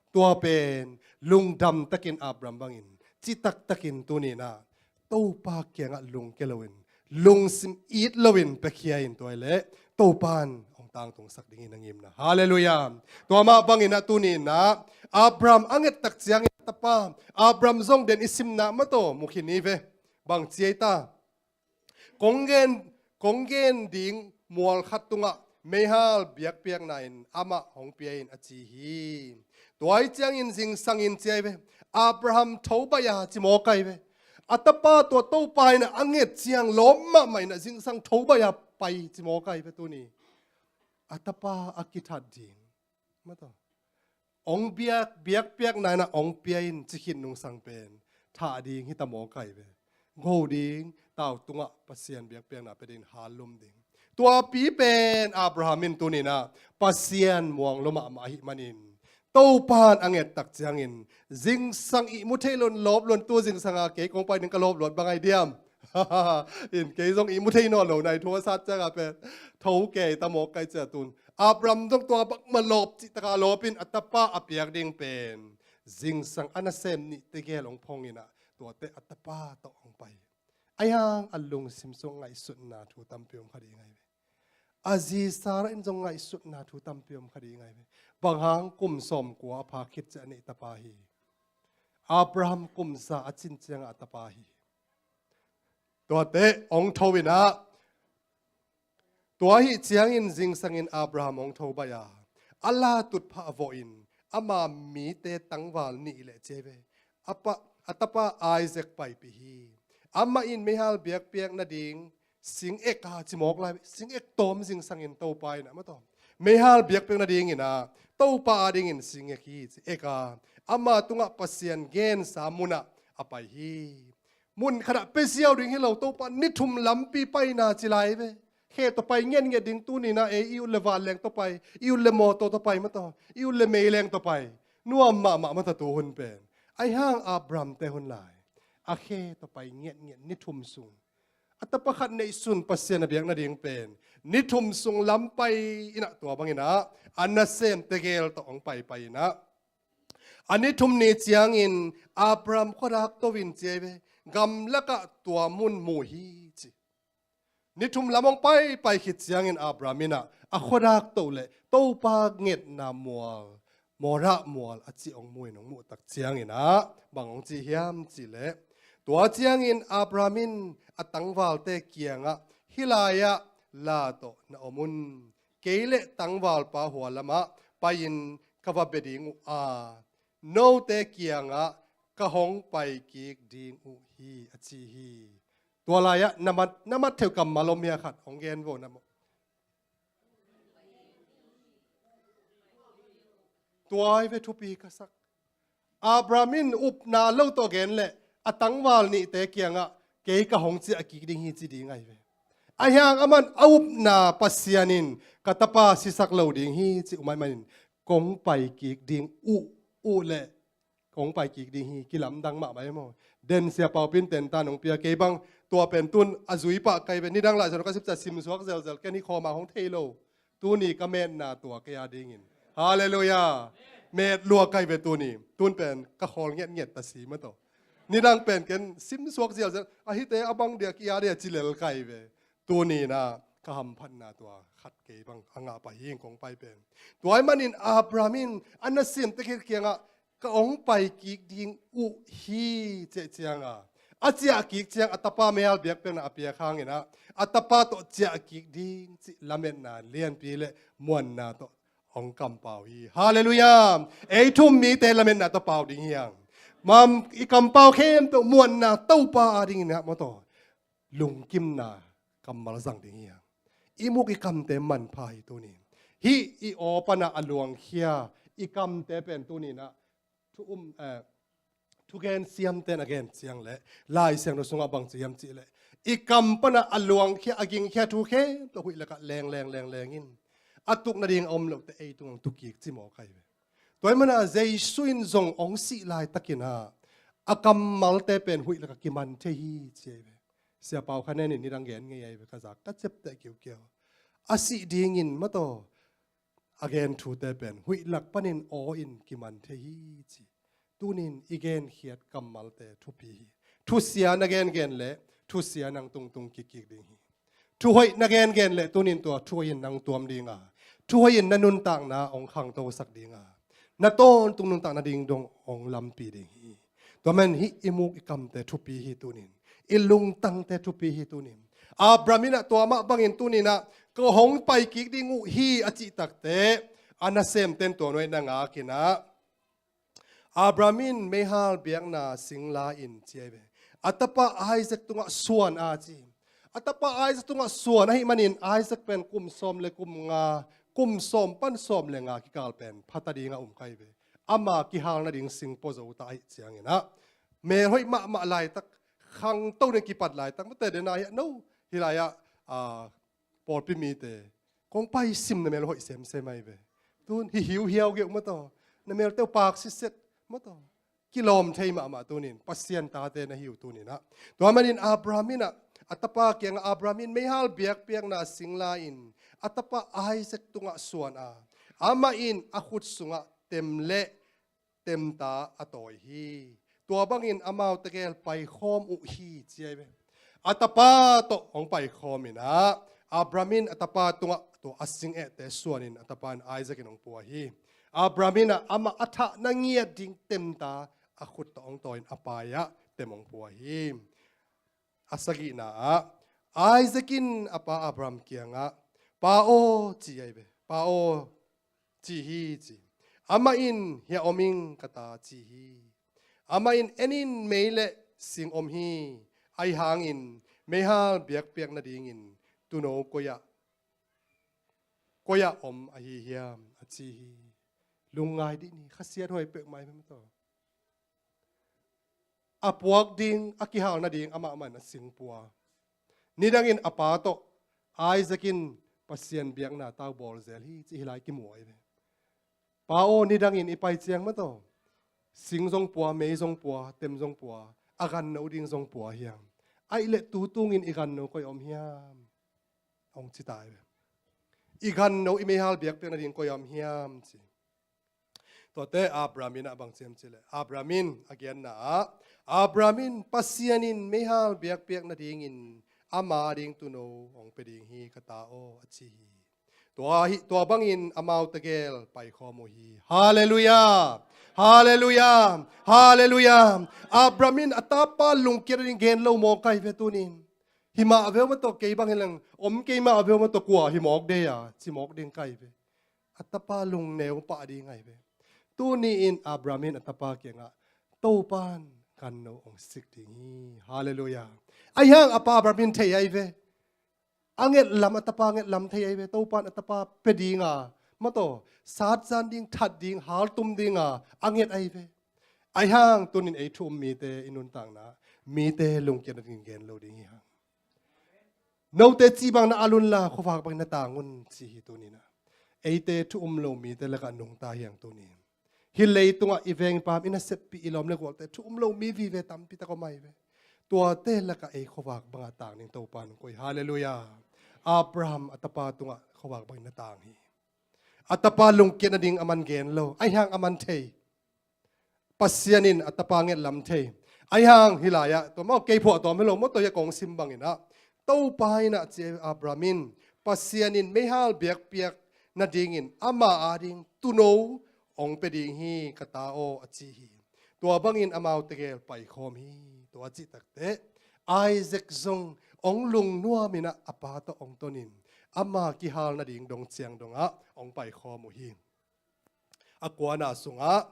Tua pen lungdam takin Abraham bangin citak takin tuni in ah Topa kiangah lungke loin, lungsim it loin piakhia in tua hi leh Topa in hong tangtungsak dingin a ngimna. Halleluiah. Tua mah bangin ah tuni in ah Abraham a nget tak ciangin tapa, Abraham zong den i simna mataw mu khin hi ve. Bang ci ei ta. Kong gen, kong gen ding mual khat tungah meihal biakpiakna in amah hong pia in a ci hi. Tua hi ciangin zingsang in ci ahi ve. Abraham tho baih a ci mawk ahi ve. A tapa tua Topa in ah a nget ciang lawm mahmah in ah zingsang tho baih a pai ci mawk ahi ve tuni. A tapa a kithat ding. Mataw. Hong biak, biakpiakna in ah hong pia in ci khit nungsang pen thah ding hi ta mawk ahi ve. Go ding, tau tungah Pasian biakpiakna pia ding hal lum ding. Tua pi pen Abraham in tuni in ah Pasian muang lua mahmah ahih manin Topa in a nget tak ciangin zingsang ihmu thei loin lawp loin tu zingsang a kei kong pai ding ka lawp luat bang ahi diam. In kei zong ihmu thei nawn lo nai thu a sat ciang a pen tho kei ta mawk kai cia tun. Abraham zong tua bangmah lawp cih taka lawp in a tapa a piak ding pen zingsang a nasem nih tegel hong phong in ah tuate a tapa tawh hong pai. Ahi hang a lungsim sung ngaihsutna thu tampi om kha ding ahi ve. A zi Sarah in zong ngaihsutna thu tampi om kha ding ahi ve. Bang hang kum sawmkua a pha khit ciah a neih tapa hi. Abraham kum za a cin ciangah a tapa hi. Tuate hong tho in ah tua ahih ciangin zingsangin Abraham hong tho baih a, a la tutphah vawhin ama mite tangval nih leh ci ahi ve. A pa, a tapa Isaac paipih hi. Amah in meihal biakpiak nading sing ek a ci mawk lai, sing ek tawm zingsangin Topa in ah mataw. Meihal biakpiak nadingin ah Topa adingin sing ek hi ci ek a, ama tungah Pasian gensa munah a pai hi. Mun khatah pia ziau ding hi lo, Topa ni thum lampi paina ci lai ve. Khe tawh pai ngiatngiat ding tuni in ah ei i ut le vanleng tawh pai, i ut le mawtaw tawh pai mataw, i ut le meileng tawh pai. Nuam mahmah mata tu hun pen. Ahi hang Abraham te hun lai. A khe tawh pai ngiatngiat ni thum sung. A tapa khat neihsun Pasian a biak nading pen. Ni thum sung lam pai in ah tua bangin ah a nasem tegel tawh hong paipai in ah. A ni thum ni ciangin Abraham khuadak to in ci ahi ve. Gamlakah tua mun mu hi ci. Ni thum lam hong paipai khit ciangin Abraham in ah a khuadak to leh Topa ngetna mual, Morah mual a cih hong mu in hong muh tak ciangin ah bang hong ci hiam cih leh. Tua ciangin Abraham in a tangvalte kiangah hih lai-ah la tawh na om un. Kei le tangvalpa hua lamah pai-in ka va bia ding uh a, note kiangah ka hong pai kik ding uh hi a ci hi. Tua lai-ah na mat, na mat theuh kammal om hia khat hong gen vo na maw. Tua hi ve thupi ka sak. Abraham in upna lo tawh gen leh a tangval nihte kiangah kei ka hong ciah kik ding hi ci ding ahi ve. Ahi hang aman a upna Pasian in ka tapa sisak lo ding hi ci uh mah manin kong pai kik ding uh, uh leh kong pai kik ding hi, kilamdang mahmah e maw. Den sia paupin ten ta nong pia kei bang tua pen tun a zui pah kai ve. Nidang Lai Siangtho ka sipcia simsuak zelzel ken hi khawma hong thei lo. Tuni ka metna tua kei a dingin. Halleluiah. Met lua kai ve tuni. Tun pen ka khawl ngetnget ta si mataw. Nidang pen ken simsuak zialzial. A hite a bang dia ki a dia ci lel kai ve. Tuni na ka hamphatna tua khat kei bang a ngah pah hi ing kong pai pen. Tua ahih manin Abraham in a nasemte khit kiangah ka hong pai kik ding uh hi cih ciangah a ciah kik ciang a tapa meihal biakpiakna a piak hangin ah a tapa tawh ciah kik ding cih lametna lianpi le muanna tawh hong kampau hi. Halleluiah. Ei thu um mite lametna tawh pau ding hi hang. Mam i kampau khempeuh muanna Topa a dingin ah mawtaw lungkimna kammal zang ding hi hang. I muk i kamte manpha hi tunin. Hih i aw panah a luangkhia i kamte pen tunin ah thu um, eh, thugen siamten a gen ciang le Lai Siangtho sungah bang ci hiam cih leh i kam panah a luangkhia a gingkhia thu khempeuh huih lakah leng leng leng leng in a tuk nading a om lohte ei tungah tuk kik ci mawk ahi ve. Tua ahih manin Jesu in zong hong sih laitakin ah a kammalte pen huih lakah kiman thei hi ci ahi ve. Sia Pau Kha Nen in nidang gen ngei ahi ve, ka zak ka ciapteh kiukiau. A sih dingin mataw a gen thute pen huih lak panin aw in kiman thei hi ci. Tunin i genkhiat kammalte thupi hi. Thusia na gengen le thusia nang tungtung kikkik ding hi. Thuhoih na gengen le tunin tua thuhoih in nang tuam ding a, thuhoih in na nuntakna hong khangtosak ding a, na tawntung nuntakna ding dong hong lampi ding hi. Tua man hih i muk i kamte thupi hi tunin, i lungtangte thupi hi tunin. Abraham in ah tua mah bangin tunin ah ka hong pai kik ding uh hi a cih takte a nasemten tua nuai na ngakin ah Abraham in meihal biakna sing la in ci ahi ve. A tapa Isaac tungah suan a ci. A tapa Isaac tungah suan ahih manin Isaac pen kum sawm le kum nga, kum sawm pan sawm le nga kikal pen phata dingah um kha hi ve. Ama kihal nading sing pua zo ta ahih ciangin ah melhoih mahmah laitak, khangto ding kipat laitak mate dena hi a no hi lai ah, ah, pawlpi mite kong pai sim na mel hoih semsem ahi ve. Tun hi hiuhiau geuh mataw, na melte uh pak sitset mataw. Kilawm thei mahmah tunin Pasian tate na hi uh tunin ah. Tua manin Abraham in ah a tapa kiangah Abraham in meihal biakpiakna sing la in a tapa Isaac tungah suan a, amah in a khut sungah tem le temta a tawi hi. Tua bangin amau tegel paikhawm uh hi ci ahi ve. A tapa tawh hong paikhawm in ah Abraham in a tapa tungah tua a sing ehte suanin a tapa in Isaac in hong pua hi. Abraham in ah amah a thah na ngiat ding temta a khut tawh hong tawi in a pai ah tem hong pua hi. A sagihna ah Isaac in a pa Abraham kiangah, "Pa aw," ci ahi ve. "Pa aw," ci hi ci. Amah in, "Hiah om ing ka ta," ci hi. Amah in, "En in, mei le sing om hi. Ahi hangin meihal biakpiak nadingin tuuno koi-ah, koi-ah om ahi hiam?" a ci hi. Lungngai dih ni, khasiat huai peuhmah hi mataw. A puak ding, a kihal nading amah man a sing pua. Nidangin a pa tawh Isaac in Pasian biakna tau bawl zel hi ci hi lai kimu ahi ve. "Pa aw, nidangin i pai ciang mataw sing zong pua, mei zong pua, tem zong pua, a ganno ding zong pua hiam? Aih leh tu tungin i ganno koi om hiam?" hong ci ta ahi ve. "I ganno, i meihal biakpiak nading koi om hiam?" ci. Tuate Abraham in ah bang ci hiam cih leh, Abraham in a genna ah, Abraham in Pasian in meihal biakpiak nadingin ama ding tuuno hong pia ding hi ka ta aw a ci hi. Tua hi, tua bangin amau tegel paikhawm uh hi. Halleluiah! Halleluiah! Halleluiah! Abraham in a tapa lungkiat ding gen lo mawk ahi ve tunin. Hi mah veu mataw, kei bang hi leng om kei mah veu mataw, kua hi mawk dei a ci mawk ding ka hi ve. A tapa lungneu pah ding ahi ve. Tuni in Abraham in a tapa kiangah, "Topan ganno hong sik ding hi." Halleluiah. Ahi hang a pa Abraham in thei ahi ve. A ngetlam, a tapa ngetlam thei ahi ve. Topan a tapa pia dinga Mataw, satzan ding, that ding, haltum dinga a nget ahi ve. Ahi hang tunin ei thu um mite i nuntakna, mite lungkiat nading gen lo ding hi hang. Note cih bang na al unla khuavak bangin na tang un ci hi tuninah. Eite thu um lo mite lakah nungta hi hang tunin. Hih leitungah i veng i pam i naseppih i lawm le gualte thu um lo mi vive tampi tak om ahi ve. Tuate lakah ei khuavak banga tang ding Topa nung koih. Halleluiah. Abraham a tapa tungah khuavak bangin na tang hi. A tapa lungkiat nading a man gen lo. Ahi hang a man thei. Pasian in a tapa ngetlam thei. Ahi hang hih lai-ah tua maw kei phuah tuam hi lo maw, tua hi a kong sim banginah Topa inah ci Abraham in Pasian in meihal biakpiak nadingin ama ading tuuno hong pia ding hi ka ta aw a ci hi. Tua bangin amau tegel paikhawm hi. Tua a cih takteh Isaac zong hong lungnuam inah a pa tawh hong tonin ama kihal nading dong ciang dongah hong paikhawm uh hi. A kuana sungah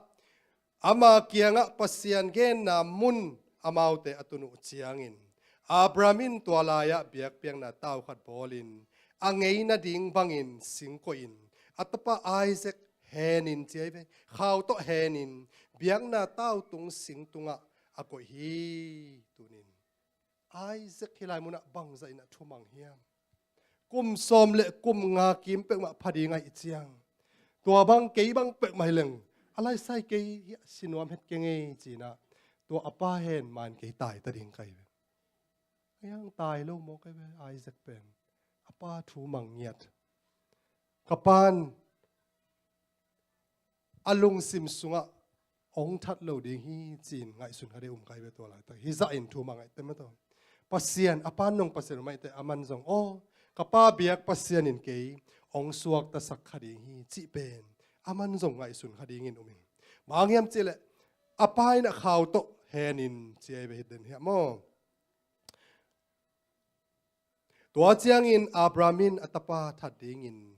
ama kiangah Pasian genna mun amaute a tun uh ciangin Abraham in tua lai-ah biakpiakna tau khat bawlin a ngei nading bangin sing koihin a tapa Isaac henin ci ahi ve, khau tawh henin biakna tau tung sing tungah a koih hi. Tunin Isaac hih lai munah bangzah inah thumang hiam? Kum sawm le kum nga kim peuhmah pha ding ahih ciang, tua bang kei bang peuhmah hi leng a laisai kei hi a si nuam het keng ei cinah tua a pa hen man kei tai ta ding ka hi ve. Ahi hang tai lo maw ka hi ve Isaac pen. A pa thu mang ngiat. Ka pan a lungsim sungah hong that lo ding hi ci-in ngaihsun kha ding um ka hi ve tua laitak. Hih zahin thu mang ngaihte mataw. Pasian a pan nong Pasian um ahih teh a man zong aw ka pa biak Pasian in kei hong suaktasak kha ding hi cih pen a man zong ngaihsun kha dingin um hi. Bang hang hiam cihleh a pa inah khau tawh henin ci ahi ve hi den hiam maw? Tua ciangin Abraham in a tapa that dingin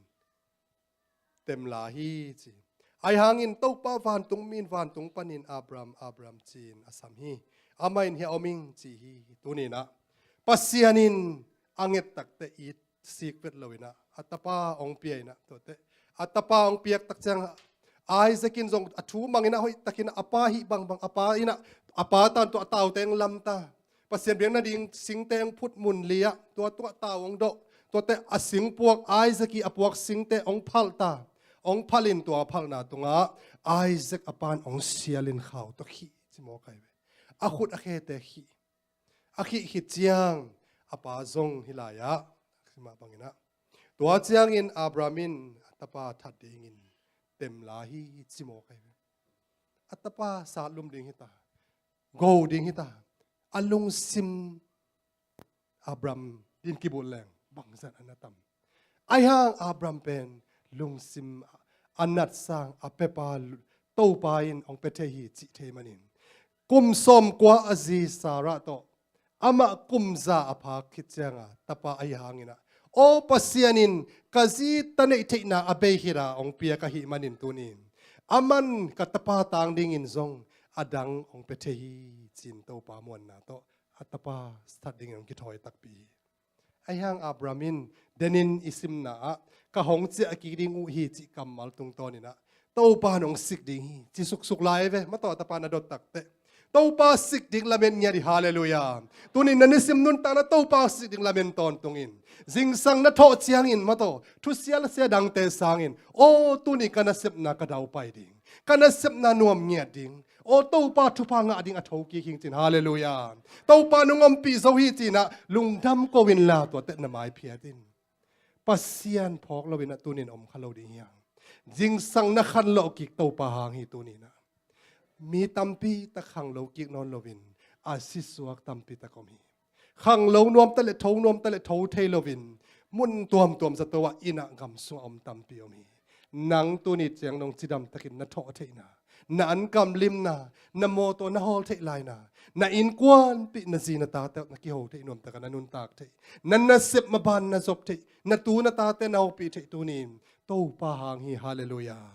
temla hi ci. Ahi hangin Topa vantung mi in vantung panin Abraham, Abraham ci-in a sam hi. Amah in hia om ing ci hi. Tuninah Pasian in a nget takteh it sik vet loinah a tapa hong pia inah tuateh a tapa hong piak tak ciangah Isaac in zong a thu manginah hoih takinah a pa hih bangbang a pa inah a pa tan tua a tauteng lamta. Pasian biak nading singteng phut mun li-ah tua tungah tau hong dawh. Tuate a singpuak Isaac ih a puak singte hong phalh ta. Hong phalhin tua phalhna tungah Isaac a pan hong sialin khau tawh khih ci maw ka hi ve. A khut a khete khih. A khih khit ciang a pa zong hih lai-ah simah banginah tua ciangin Abraham in a tapa that dingin temla hi ci maw ka hi ve. A tapa satlum ding hi ta. Go ding hi ta. A lungsim Abraham din kibulh leng bangzat a na tam. Ahi hang Abraham pen lungsim a nat sang a pepa Topa in hong pia thei hi cih thei manin kum sawmkua a zi Sarah tawh amah kum za a phak khit cianga tapa ahi hanginah aw Pasian in ka zi ta neih theihna a bei khita hong piak ahih manin tunin a man ka tapa tang dingin zong a dang hong pia thei hi cin Topa muanna tawh a tapa that dingin hong kithawi takpi hi. Ahi hang Abraham in denin i simna ah ka hong ciah kik ding uh hi cih kammal tungtawninah Topa in hong sik ding hi ci suksuk lai ve. Mataw a tapa na dot takteh Topa sik ding lamen ngiat hi. Halleluiah. Tunin na nisim nuntakna Topa sik ding lamen tawntungin zingsang na thawh ciangin mataw thusia lasia dangte sangin aw tuni ka nasepna ka daupai ding, ka nasepna nuam ngiat ding, aw Topa thupha ngah ding a thokik hing cin. Halleluiah. Topa nung ompih zo hi cinah lungdam ko inla tuateh na maiphiat in. Pasian phawk loinah tunin om kha lo ding hiang. Zingsang na khanlawh kik Topa hang hi tuninah. Mi tampi tak khanglo kik nawn loin a sisuak tampi tak om hi. Khanglo nuamta le tho nuamta le tho thei loin mun tuamtuam zato ah innah gam sungah om tampi om hi. Nang tuni ciang nong cidam takin na thawh theihna, na ankamlimna, na mawtaw na hawl theih laina, na innkuanpih na zi na tate na kiho theih nuamtakah na nuntak theih, na nasep maban na zop theih, na tu na tate na hopih theih tunin Topa hang hi. Halleluiah.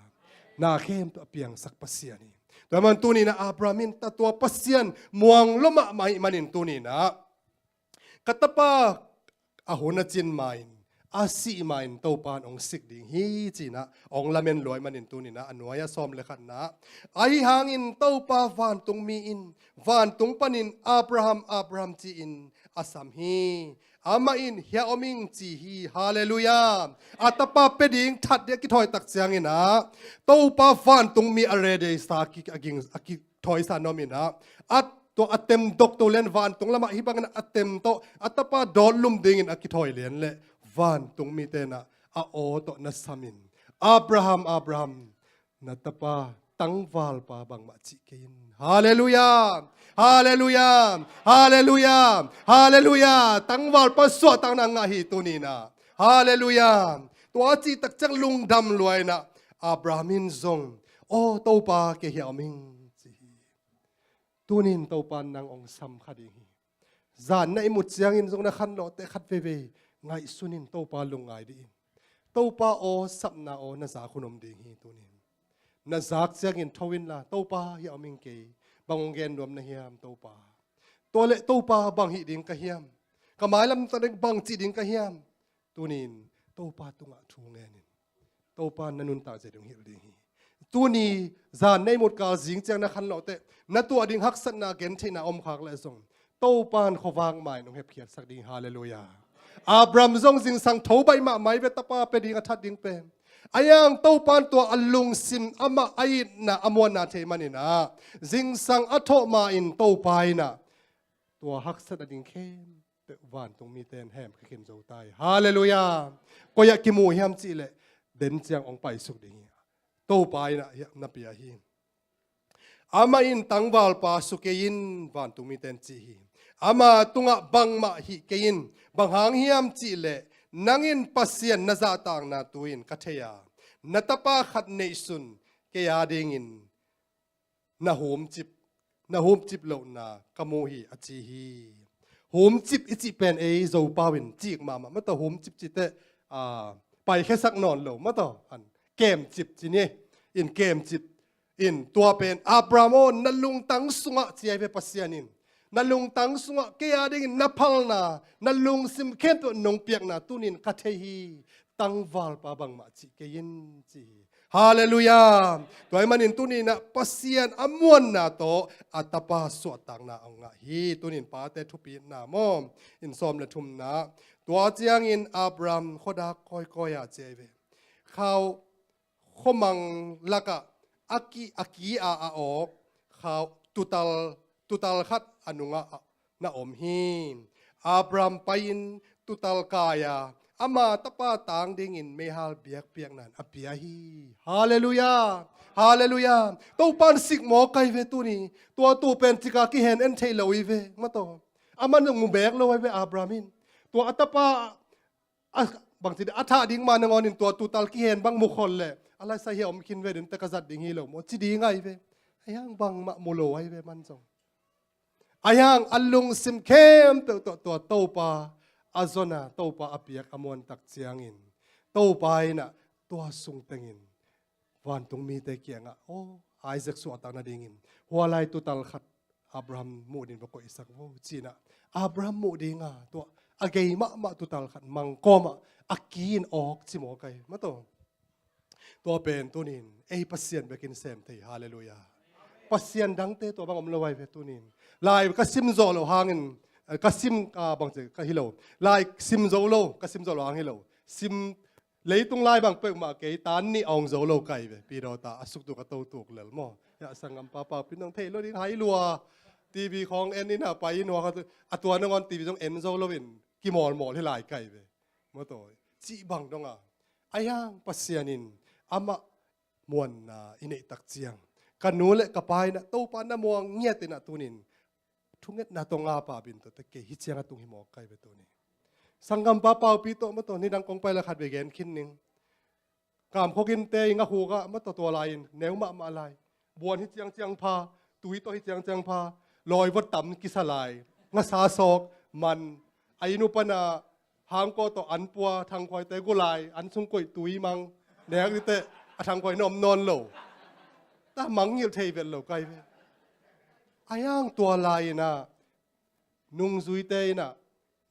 Na khempeuh a piangsak Pasian hi. Tua man tuninah Abraham in ta tua Pasian muang lua mahmah ahih manin tuninah ka tapa a hun a cin ma-in a sih ma-in Topa in hong sik ding hi, ci-in ah hong lamen lua ahih manin tuni-in ah a nuai-ah sawm le khatna ah, ahi hangin Topa vantungmi in vantung panin Abraham, Abraham ci-in a sam hi. Amah in hiah om ing ci hi. Halleluiah. A tapa pia ding that ding a kithawi tak ciangin ah Topa vantungmi a ready sa ki-, a ging, a kithawi sa nuam in ah, a tua a tem dok to lian vantung lamah hih bangin a tem tawh a tapa dawt lum dingin a kithawi lian leh vantungmite in ah a aw tawh na samin, Abraham, Abraham, na tapa tangvalpa bangmah cih kei in. Halleluiah. Halleluiah. Halleluiah. Halleluiah. Tangvalpa suahtakna ngah hi tuni-in ah. Halleluiah. Tua a cih tak ciang lungdam lua in ah Abraham in zong, "Aw Topa, kei hiah om ing," ci hi. Tuni-in Topa in nang hong sam kha ding hi. Zan na ihmut ciangin zong na khanlawh teh khat veivei ngaihsun in, Topa lungngai dih in. Topa aw, sapna aw na zak hun om ding hi tuni-in. Na zak ciangin tho inla, "Topa, hiah om ing kei. Bang hong gen nuam na hiam Topa? Tua leh Topa, bang hih ding ka hiam? Ka mailam tawh ding bang cih ding ka hiam?" Tuni-in Topa tungah thu ngen in. Topa in na nuntak zia ding hilh ding hi. Tuni zan na ihmut kal zing ciang na khanlawh teh, na tuah ding haksatna gentheihna om khak leh zong, Topa in khuavak ma-in hong hepkhiatsak ding hi. Halleluiah. Abraham zong zingsang tho baih mahmah hi ve, tapa pia ding a that ding pen. Ahi hang Topa in tua a lungsim, amah a itna, a muanna thei manin ah, zingsang a thawh ma-in Topa in ah tua haksatna ding khempeuh vantungmite in hemkhia khin zo ta hi. Halleluiah. Koi-ah kimu hiam cih leh, den ciang hong paisuk ding hi. Topa in ah hiah na pia hi. "Amah in tangvalpa suk kei in," vantungmite in ci hi. "Ama tungah bangmah hih kei in. Bang hang hiam cih leh, nang in Pasian na zahtakna tu-in ka thei a, na tapa khat neihsun kei a dingin na humcip, na humcip lohna ka mu hi," a ci hi. Humcip i cih pen ei Zopau in cik mahmah, mataw, humcip cih teh, a, paikhiasak nawn lo, mataw, an kemcip ci ni, in kemcip. In tua pen, "Abraham aw, na lungtang sungah," ci ahi ve Pasian in, "na lungtang sungah kei a dingin na phalna, na lungsim khempeuh nong piakna tuni-in ka thei hi. Tangvalpa bangmah cih kei in," ci hi. Halleluiah. Tua ahih manin tuni-in ah Pasian a muanna tawh a tapa suahtakna a ngah hi. Tuni-in pate thupina maw, in sawm le thumna. Tua ciangin Abraham khuadak kawikawi ah ci ahi ve. Khau khuamang lakah a ki, a ki-a a awk khau tutal, tutal khat a nungah na om hi. Abraham pai-in tutal kai-a ama tapa tang dingin meihal biakpiakna in a pia hi. Halleluiah. Halleluiah. Topa in sik mawk ahi ve tuni. Tua tu pen cik a kihen en thei lo hi ve, mataw. Aman zong mu beek lo ahi ve Abraham in. Tua a tapa a, bangci, a thah ding ma nangawnin tua tutal kihen bang mu khol leh, a laisa hiah om khin ve ding teh, ka zat ding hi lo maw, ci ding ahi ve. Ahi hang bangmah mu lo ahi ve aman zong. Ahi hang a lungsim khempeuh tawh tua Topa a zon a, Topa a piak a muan tak ciangin, Topa in ah tua sung tengin vantungmite kiangah, "Aw, Isaac suahtak nadingin hua lai tutal khat Abraham muh dingin va koihsak vo," ci-in ah Abraham muh ding a, tua a gei mahmah tutal khat mang kawmah a ki-in awk ci mawk ahi, mataw. Tua pen tuni-in ei Pasian bekin sem thei. Halleluiah. Pasian dangte tua bang om lo ahi ve tuni-in. Lai ka sim zawh loh hangin, eh, ka sim, ah, bangci ka hi lo. Lai sim zo lo, ka sim zawh loh hang hi lo. Sim, leitung lai bang peuhmah kei, tan nih a hong zo lo ka hi ve. Pidawta a suktuk a totuk lel maw. Hiah sanggampa Paupi in hong thei lo ding, hai lua. TV khawng en in ah pai in hua kha, a tua nangawn TV zong en zo loin kimawlmawl hi lai ka hi ve. Mataw, cih bang dong a. Ahi hang Pasian in amah muanna i neih tak ciang, ka nu le ka pa in ah Topa na muang ngiat in ah tuni-in thungetna tawh ngapa bin tawh teh kei hih ciang a tung hi mawk ka hi ve tuni. Sanggampa Paupi tawh, mataw, nidang kong pai lai khat vei gen khin ning. Kamkhawk innte i nga khuk ah, mataw, tua lai-in neu mahmah lai. Buan hih ciangciang pha, tui tawh hih ciangciang pha, lawi vua tam kisa lai. Ngasa sawk, man, a inn uh pan a hangkaw tawh an pua, thangkhuaite gu lai, an sung koih tui mang, nek ding teh a thangkhuai na om nawn lo. Ta mangngilh thei vet lo ka hi ve. Ahi hang tua lai-in ah nungzuite in ah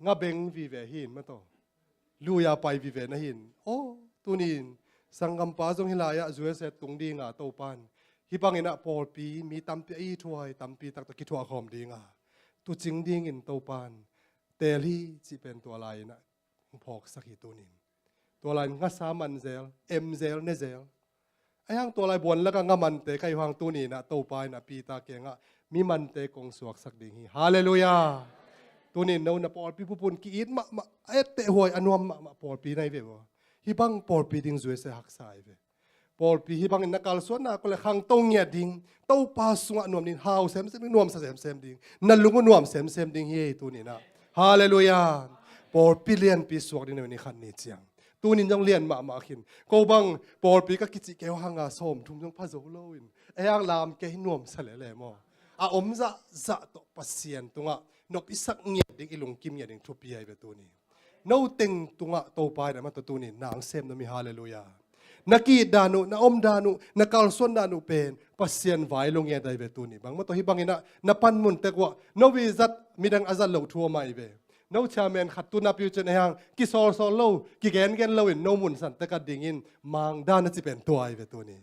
nga beng vive hi in, mataw. Lui-a pai vive na hin. Aw, tunin sanggampa zong hih lai-ah U S A tung dinga Topan hih bangin ah pawlpi mi tampi a ithuai tampi tak tawh kithuah khawm dinga tucing dingin Topan teel hi cih pen tua lai-in ah hong phawksak hi tunin. Tua lai-in ngasa man zel, em zel, ne zel. Ahi hang tua lai buan laka nga mante ka hih hang tunin ah Topa in ah Peter kiangah mi mante kong suaksak ding hi. Halleluiah. Tunin no na pawlpi phupun ki-it mahmah, a etteh huai a nuam mahmah pawlpi na hi ve ua. Hih bang pawlpi ding U S A haksa hi ve. Pawlpi hih bangin na kalsuan nak uh leh khangto ngiat ding, Topa sungah nuam ding, hau semsem ding, nuamsa semsem ding, na lung uh nuam semsem ding hi ei tunin ah. Halleluiah. Pawlpi lianpi suak ding na ni khat ni ciang. Tunin zong lian mahmah khin. Ko bang pawlpi ka kicih kei uh hanga sawmthum zong pha zo loin, ei hang lam kei hi nuamsa lele maw? A om zahzah tawh Pasian tungah nop i sak ngiat ding, i lungkim ngiat ding thupi ahi ve tuni. No teng tungah Topa in ah amah tawh tunin nang sem na mi, halleluiah. Na ki-it dan uh, na om dan uh, na kalsuan dan uh pen Pasian vai lo ngiat ahi ve tuni. Bang amah tawh hih bangin ah na panmun tek uah no vizat midang a zat loh thu a mai ve. No chairman khat tuna piu cian ei hang kisawlsawl lo, kigengen loin no munsan tek a dingin mangdan a ci pen tua ahi ve tuni.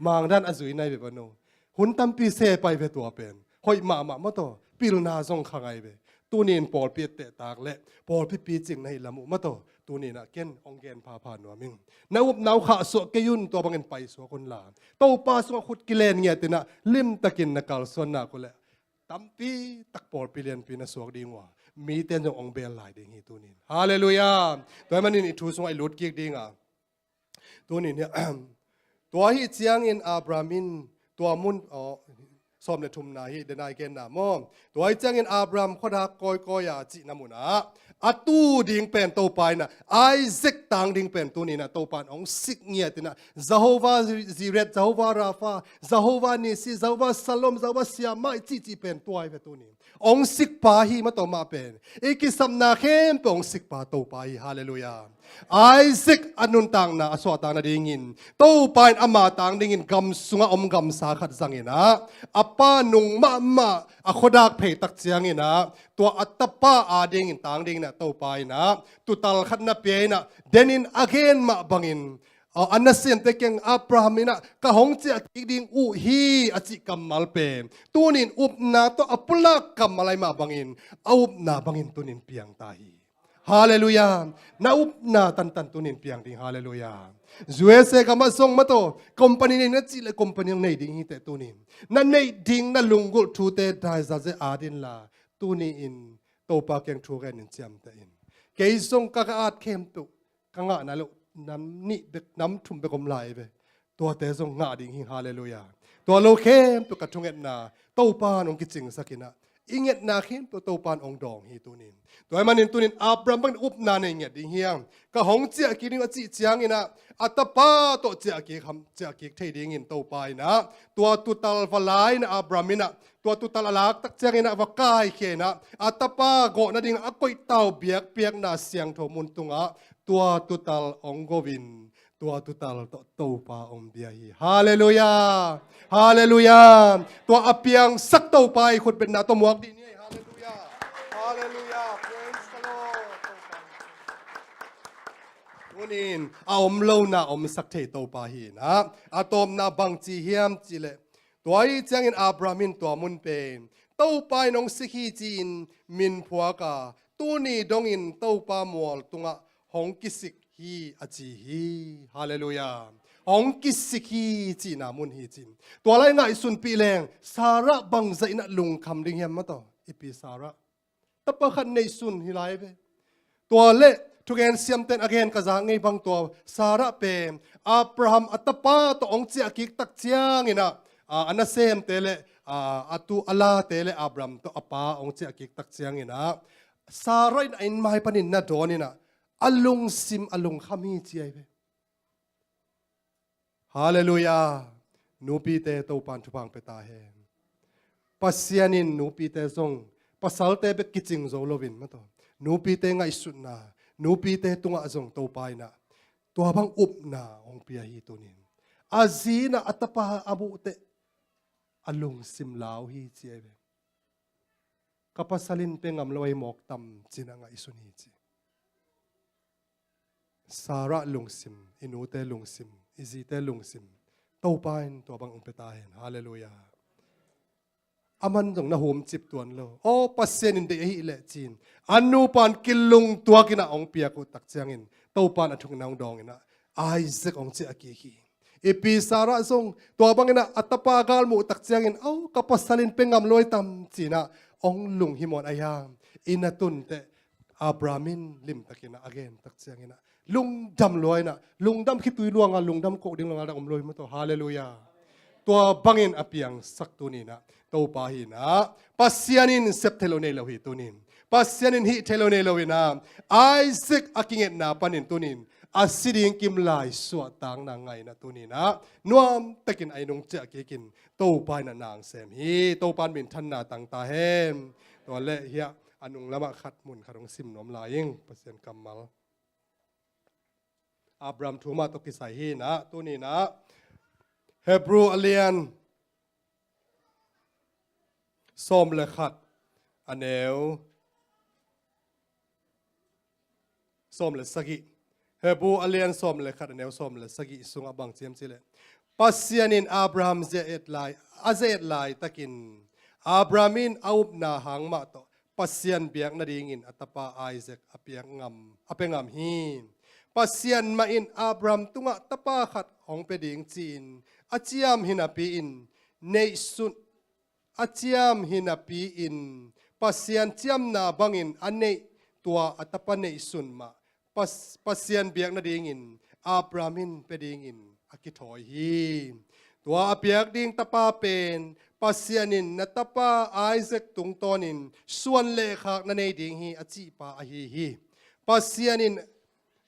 Mangdan a zui na hi ve ba no. Hun tampi se pai ve tua pen. Hoih mahmah mataw, pilna zong kha ngai ve. Tunin pawlpi etteh tak leh pawlpi picing na hi lam uh mataw, tunin ah ken hong gen phapha nuam ing. Na upna uh khahsuah kei un, tua bangin paisuak un la. Topa sungah khut kilen ngiatin ah limtakin na kalsuan nak uh leh tampi tak pawlpi lianpi na suak ding uh a, mite in zong hong bel lai ding hi tunin. Halleluiah. Tua ahih manin i thu sungah i lut kik ding a, tunin hi a, tua ahih ciangin Abraham in tua mun, aw, sawm le thumna hi, denai genna maw? Tua ahih ciangin Abraham khuadak kawikawi a cihna munah a tu ding pen Topa in ah Isaac tang ding pen tunin ah Topa in hong sik ngiatin ah Jehovah Jireh, Jehovah Rapha, Jehovah Nissi, Jehovah Shalom, Jehovah Shammah i cihcih pen tua hi ve tunin. Hong sikpa hi mataw mah pen. I kisapna khempeuh hong sikpa Topa hi. Halleluiah. Isaac a nuntakna a suahtak nadingin Topa in ama tang dingin gam sungah om gamsa khat zangin ah, a pa nung mahmah a khuadak pheitak ciangin ah, tua a tapa adingin tang dingin ah Topa in ah tutal khat na pia in ah, denin a gen mah bangin, aw, a nasemte kiang Abraham in ah ka hong ciah kik ding uh hi a cih kammal pen tunin upna tawh a pulak kammal ahi mah bangin, a upna bangin tunin piang ta hi. Halleluiah. Na upna tantan tunin piang ding. Halleluiah. U S A gamah zong mataw, company nei na cih leh company hong nei ding hi teh tunin. Na neih ding na lunggulh thute daizazia at inla, tuni-in Topa kiang thu genin ciamteh in. Kei zong ka ka at khempeuh ka ngah nai loh nam nih bek, nam thum bek om lai ve. Tuate zong ngah ding hi. Halleluiah. Tua lo khempeuh ka thungetna Topa in hong kicingsak in ah, i ngetna khempeuh Topa in hong dawng hi tunin. Tua ahih manin tunin Abraham bangin upna nei ngiat ding hi hang. Ka hong ciah kik ding a cih ciangin ah, a tapa tawh ciah kik ham, ciah kik thei dingin Topa in ah tua tutal va la in ah, Abraham in ah tua tutal a laktak ciangin ah va kaikhia in ah, a tapa gawh nading a koihtau biakpiakna siangtho mun tungah tua tutal hong go in, tua tutal tawh Topa hong bia hi. Halleluiah. Halleluiah. Tua a piangsak Topa i khutbetna tawh muak dih ni. Halleluiah. Halleluiah. Praise the Lord. Tunin a om lona omsak thei Topa hi in ah, a tawpna bangci hiam cih leh, tua ahih ciangin Abraham in tua mun pen Topa in hong sik hi ci-in min phuak a, tuni dongin Topa mual tungah hong kisik hi a ci hi. Halleluiah. Hong kisik hi cihna mun hi cin. Tua lai ngaihsunpih leng Sarah bangzah in ah lungkham ding hiam mataw, i pi Sarah. Tapa khat neihsun hi lai ve. Tua leh thugen siamten a gen ka zak ngei bang tua Sarah pen Abraham a tapa tawh hong ciah kik tak ciangin ah, a, a nasemte leh, a, a tu a late leh Abraham tawh a pa hong ciah kik tak ciangin ah, Sarah in a inn mai panin na dawn in ah, a lungsim a lungkham hi ci ahi ve. Halleluiah. Nupite Topan thupha hong pia ta hen. Pasian in nupite zong, pasalte bek kicing zo loin mataw, nupite ngaihsutna, nupite tungah zong Topa in ah tua bang upna hong pia hi tunin. A zi in ah a tapa a muh teh a lungsim lau hi ci ahi ve. Ka pasal in pia ngam lo ahi mawk tam ci-in ah ngaihsun hi ci. Sarah lungsim, i nute lungsim, i zite lungsim, Topa in tua bang hong pia ta hen. Halleluiah. Aman zong na humcip tuan lo. Aw, Pasian in deih ahih leh ci-in a nupa in kilungtuak in ah hong piak uh tak ciangin Topa in a thuk in ah hong dawng in ah Isaac hong ciah kik hi. I pi Sarah zong tua bangin ah a tapa a gal muh tak ciangin, aw, ka pasal in pia ngam lo hi tam ci-in ah hong lunghimawh in ah, i na tunteh Abraham in limtakin ah a gen tak ciangin ah lungdam lua in ah, lungdam khitui lua ngal, lungdam koh ding lua ngal dah om lo hi maw tawh. Halleluiah. Tua bangin a piangsak tuni in ah Topa hi in ah, Pasian in sep thei lo nei lo hi tuni in, Pasian in hih thei lo nei lo in ah, Isaac a kingetna panin tuni in a si ding kim lai suahtakna ngah in ah tuni in ah nuamtakin a inn hong ciah kik in Topa in ah na hong sem hi. Topa in minthanna tang ta hen. Tua leh hiah a nung lamah khat mun khat hong sim nuam lai ing, Pasian kammal. Abraham thu mah tawh kisai hi in ah, tuni in ah Hebrew a lian sawm le khat, a neu sawm le sagih. Hebrew a lian sawm le khat, a neu sawm le sagih sungah bang ci hiam cih leh, Pasian in Abraham ze-et lai, a ze-et laitakin Abraham in a upna hang mah tawh Pasian biak nadingin a tapa Isaac a piak ngam, a pia ngam hi. Pasian mah in Abraham tungah tapa khat hong pia ding ci-in a ciam hi napi-in neihsun, a ciam hi napi-in Pasian ciamna bangin a neih tua a tapa neihsun mah Pas-, Pasian biak nadingin Abraham in pia dingin a kithawi hi. Tua a piak ding tapa pen Pasian in na tapa Isaac tungtawnin suan le khak na nei ding hi a cihpa ahi hi. Pasian in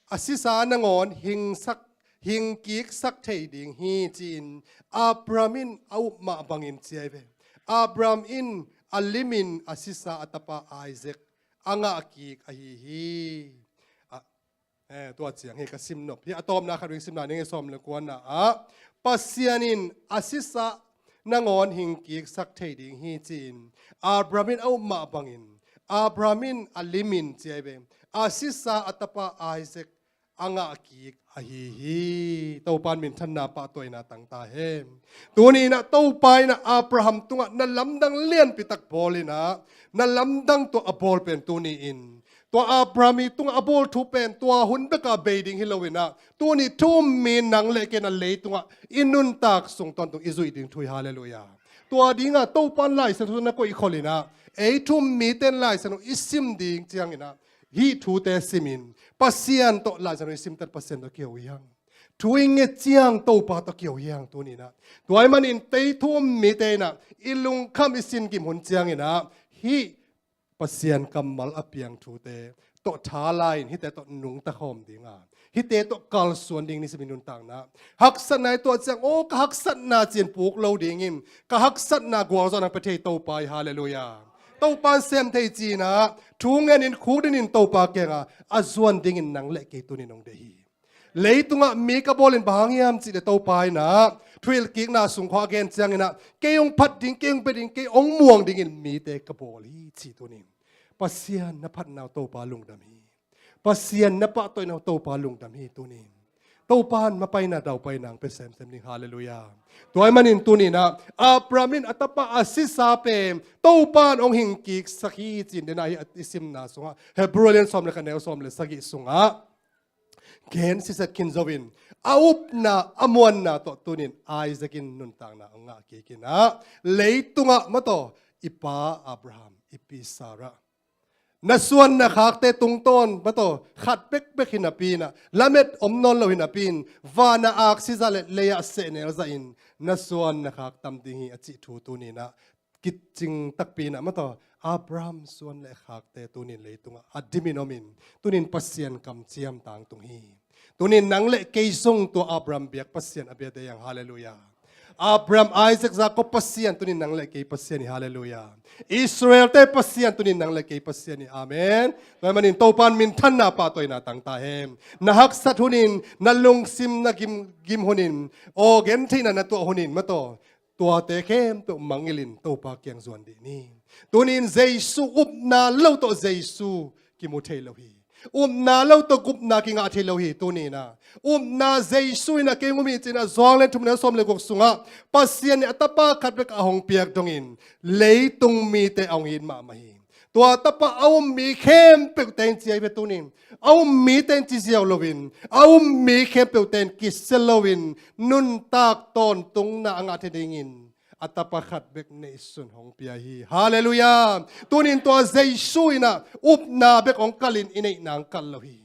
a sisa nangawn hingsak, hingkiksak thei ding hi ci-in Abraham in a up mah bangin ci ahi ve. Abraham in a limin a sisa a tapa Isaac a ngah kik ahi hi. A, eh, tua ciang hi ka sim nop hi. A tawpna khat vei sim lai ning, sawm le kuana ah, Pasian in a sisa nangawn hingkiksak thei ding hi ci-in Abraham in a up mah bangin Abraham in a limin ci ahi ve, a sisa a tapa Isaac a ngah kik ahi hi. Topa in minthanna pahtawina tang ta hen. Tuni in ah Topa in ah Abraham tungah na lamdang lianpi tak bawl in ah, na lamdang tawh a bawl pen tuni in, tua Abraham i tungah a bawl thu pen tua hun bek a bei ding hi lo in ah, tuni thu um mi nang le kei in ah leitungah i nuntak sung tawntung i zuih ding thu hi. Halleluiah. Tua dingah Topa in Lai Siangtho na koih khol in ah, ei thu um mite in Lai Siangtho i sim ding ciangin ah hih thute simin, Pasian tawh Lai Siangtho i simtat Pasian tawh kiho hi hang. Thu i nget ciang Topa tawh kiho hi hang tuni in ah. Tua ahih manin tei thu um mite in ah i lungkham i sin gim hun ciangin ah hih Pasian kammal a piang thute tawh tha lai-in hihte tawh nungta khawm ding a, hihte tawh kalsuan ding ni sim i nuntakna. Haksatna i tuah ciang, aw, ka haksatna ci-in puk lo dingin, ka haksatna gualzawhna pia thei Topa hi. Halleluiah. Topa in sem thei ci-in ah thu ngenin khukdinin Topa kiangah a zuan dingin nang le kei tuni in hong deih hi. Leitungah mi ka bawlin bang hang hiam cih leh Topa in ah thuhilhkikna sung khawng a gen ciangin ah kei hong phat ding, kei hong pia ding, kei hong muang dingin mite ka bawl hi ci tuni in. Pasian na phatna uh Topa lungdam hi. Pasian na pahtawina uh Topa lungdam hi tuni in. Topa in mapaina daupaina hong pia semsem ding. Halleluiah. Tua ahih manin tuni in ah Abraham in a tapa a sisa pen Topa in hong hingkiksak hi ci-in den ah hih i simna sungah, Hebrew lian sawm le khat, neu sawm le sagih sungah gen siset khin zo in, a upna a muanna tawh tuni in Isaac in nuntakna a ngah kik in ah, leitungah maw tawh i pa Abraham, i pi Sarah, na suan na khakte tungtawn maw tawh khat bekbek hi napi in ah, lamet om nawn lo hi napi in, van a aksi zah le lei ah sehnel zahin na suan na khak tam ding hi a cih thu tuni in ah kicing takpi in ah maw tawh Abraham suan le khakte tuni in leitungah a dimin omin, tuni in Pasian kamciam tangtung hi. Tuni in nang le kei zong tua Abraham biak Pasian a biate hi hang. Halleluiah. Abraham, Isaac, Jacob Pasian tuni in nang le kei Pasian hi. Halleluiah. Israelte Pasian tuni in nang le kei Pasian hi. Amen. Tua ahih manin Topa in minthanna pahtawina tang ta hen. Na haksat hunin, na lungsim na gim, gim hunin, aw, gentheihna na tuah hunin maw tawh, tuate khempeuh mangngilhin Topa kiang zuan dih ni. Tuni in Jesu upna lo tawh Jesu kimu thei lo hi. Upna lo tawh gupna kingah thei lo hi tuni-in ah. Upna Jesu in ah kei hong um hi ci-in ah Johan lian thum neu sawm le guk sungah Pasian in a tapa khat bek a hong piak dongin leitung mite a hong it mahmah hi. Tua tapa a um mi khempeuhte in ci ahi ve tuni-in. A um mite in ci ziau loin, a um mi khempeuhte in kisia loin nuntak tawntungna a ngah thei dingin a tapa khat bek neihsun hong pia hi. Halleluiah. Tuni-in tua Jesu in ah upna bek hong kalhin i neihna hong kalh lo hi.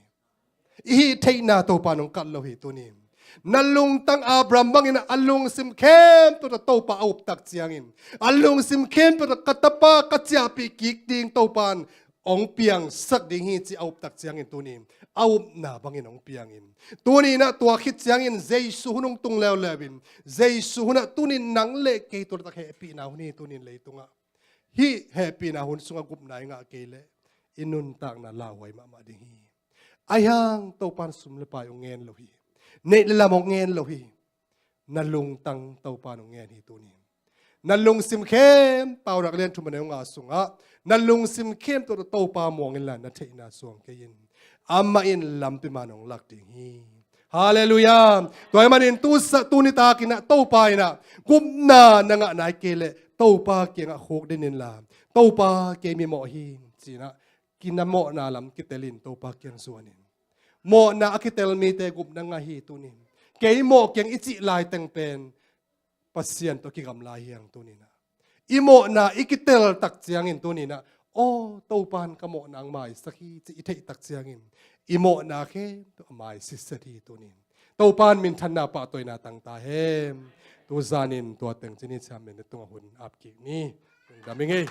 I hih theihna Topa in hong kalh lo hi tuni-in. Na lungtang Abraham bangin ah a lungsim khempeuh tawh Topa a up tak ciangin, a lungsim khempeuh tawh ka tapa ka ciahpih kik ding Topa in hong piangsak ding hi ci a up tak ciangin tuni-in a upna bangin hong piangin. Tuni-in ah tua khit ciangin Jesu hun hong tung leuleu in, Jesu hun ah tuni-in nang le kei tua taktak hehpihna hun hi tuni-in leitungah. Hih hehpihna hun sungah gupna i ngah kei leh i nuntakna lauhuai mahmah ding hi. Ahi hang Topa in sum le pai hong ngen lo hi. Neih le lam hong ngen lo hi. Na lungtang Topa in hong ngen hi tuni-in. Na lungsim khempeuh, Paunak lian thum neu nga sungah, na lungsim khempeuh tawh Topa muang inla na theihna suang kei in. Amah in lampi man hong lak ding hi. Halleluiah. Tua ahih manin tu sa, tuni takin ah Topa in ah gupna na ngah nai kei leh Topa kiangah khukdin inla, Topa kei mi mawh hi ci-in ah, kina mawhna lam kitel in Topa kiang zuan in. Mawhna a kitel mite gupna ngah hi tuni-in. Kei mawh keng i cih laiteng pen Pasian tawh kigam lai hi hang tuni-in ah. I mawhna i kitel tak ciangin tuni-in ah, aw, Topa in ka mawhna hong maisak hi ci i theih tak ciangin i mawhna khempeuh a mai sitset hi tuni-in. Topa in minthanna pahtawina tang ta hen. Tu zanin tua teng ci-in i ciam in tungah hun ap kik ni. Lungdam ing ei.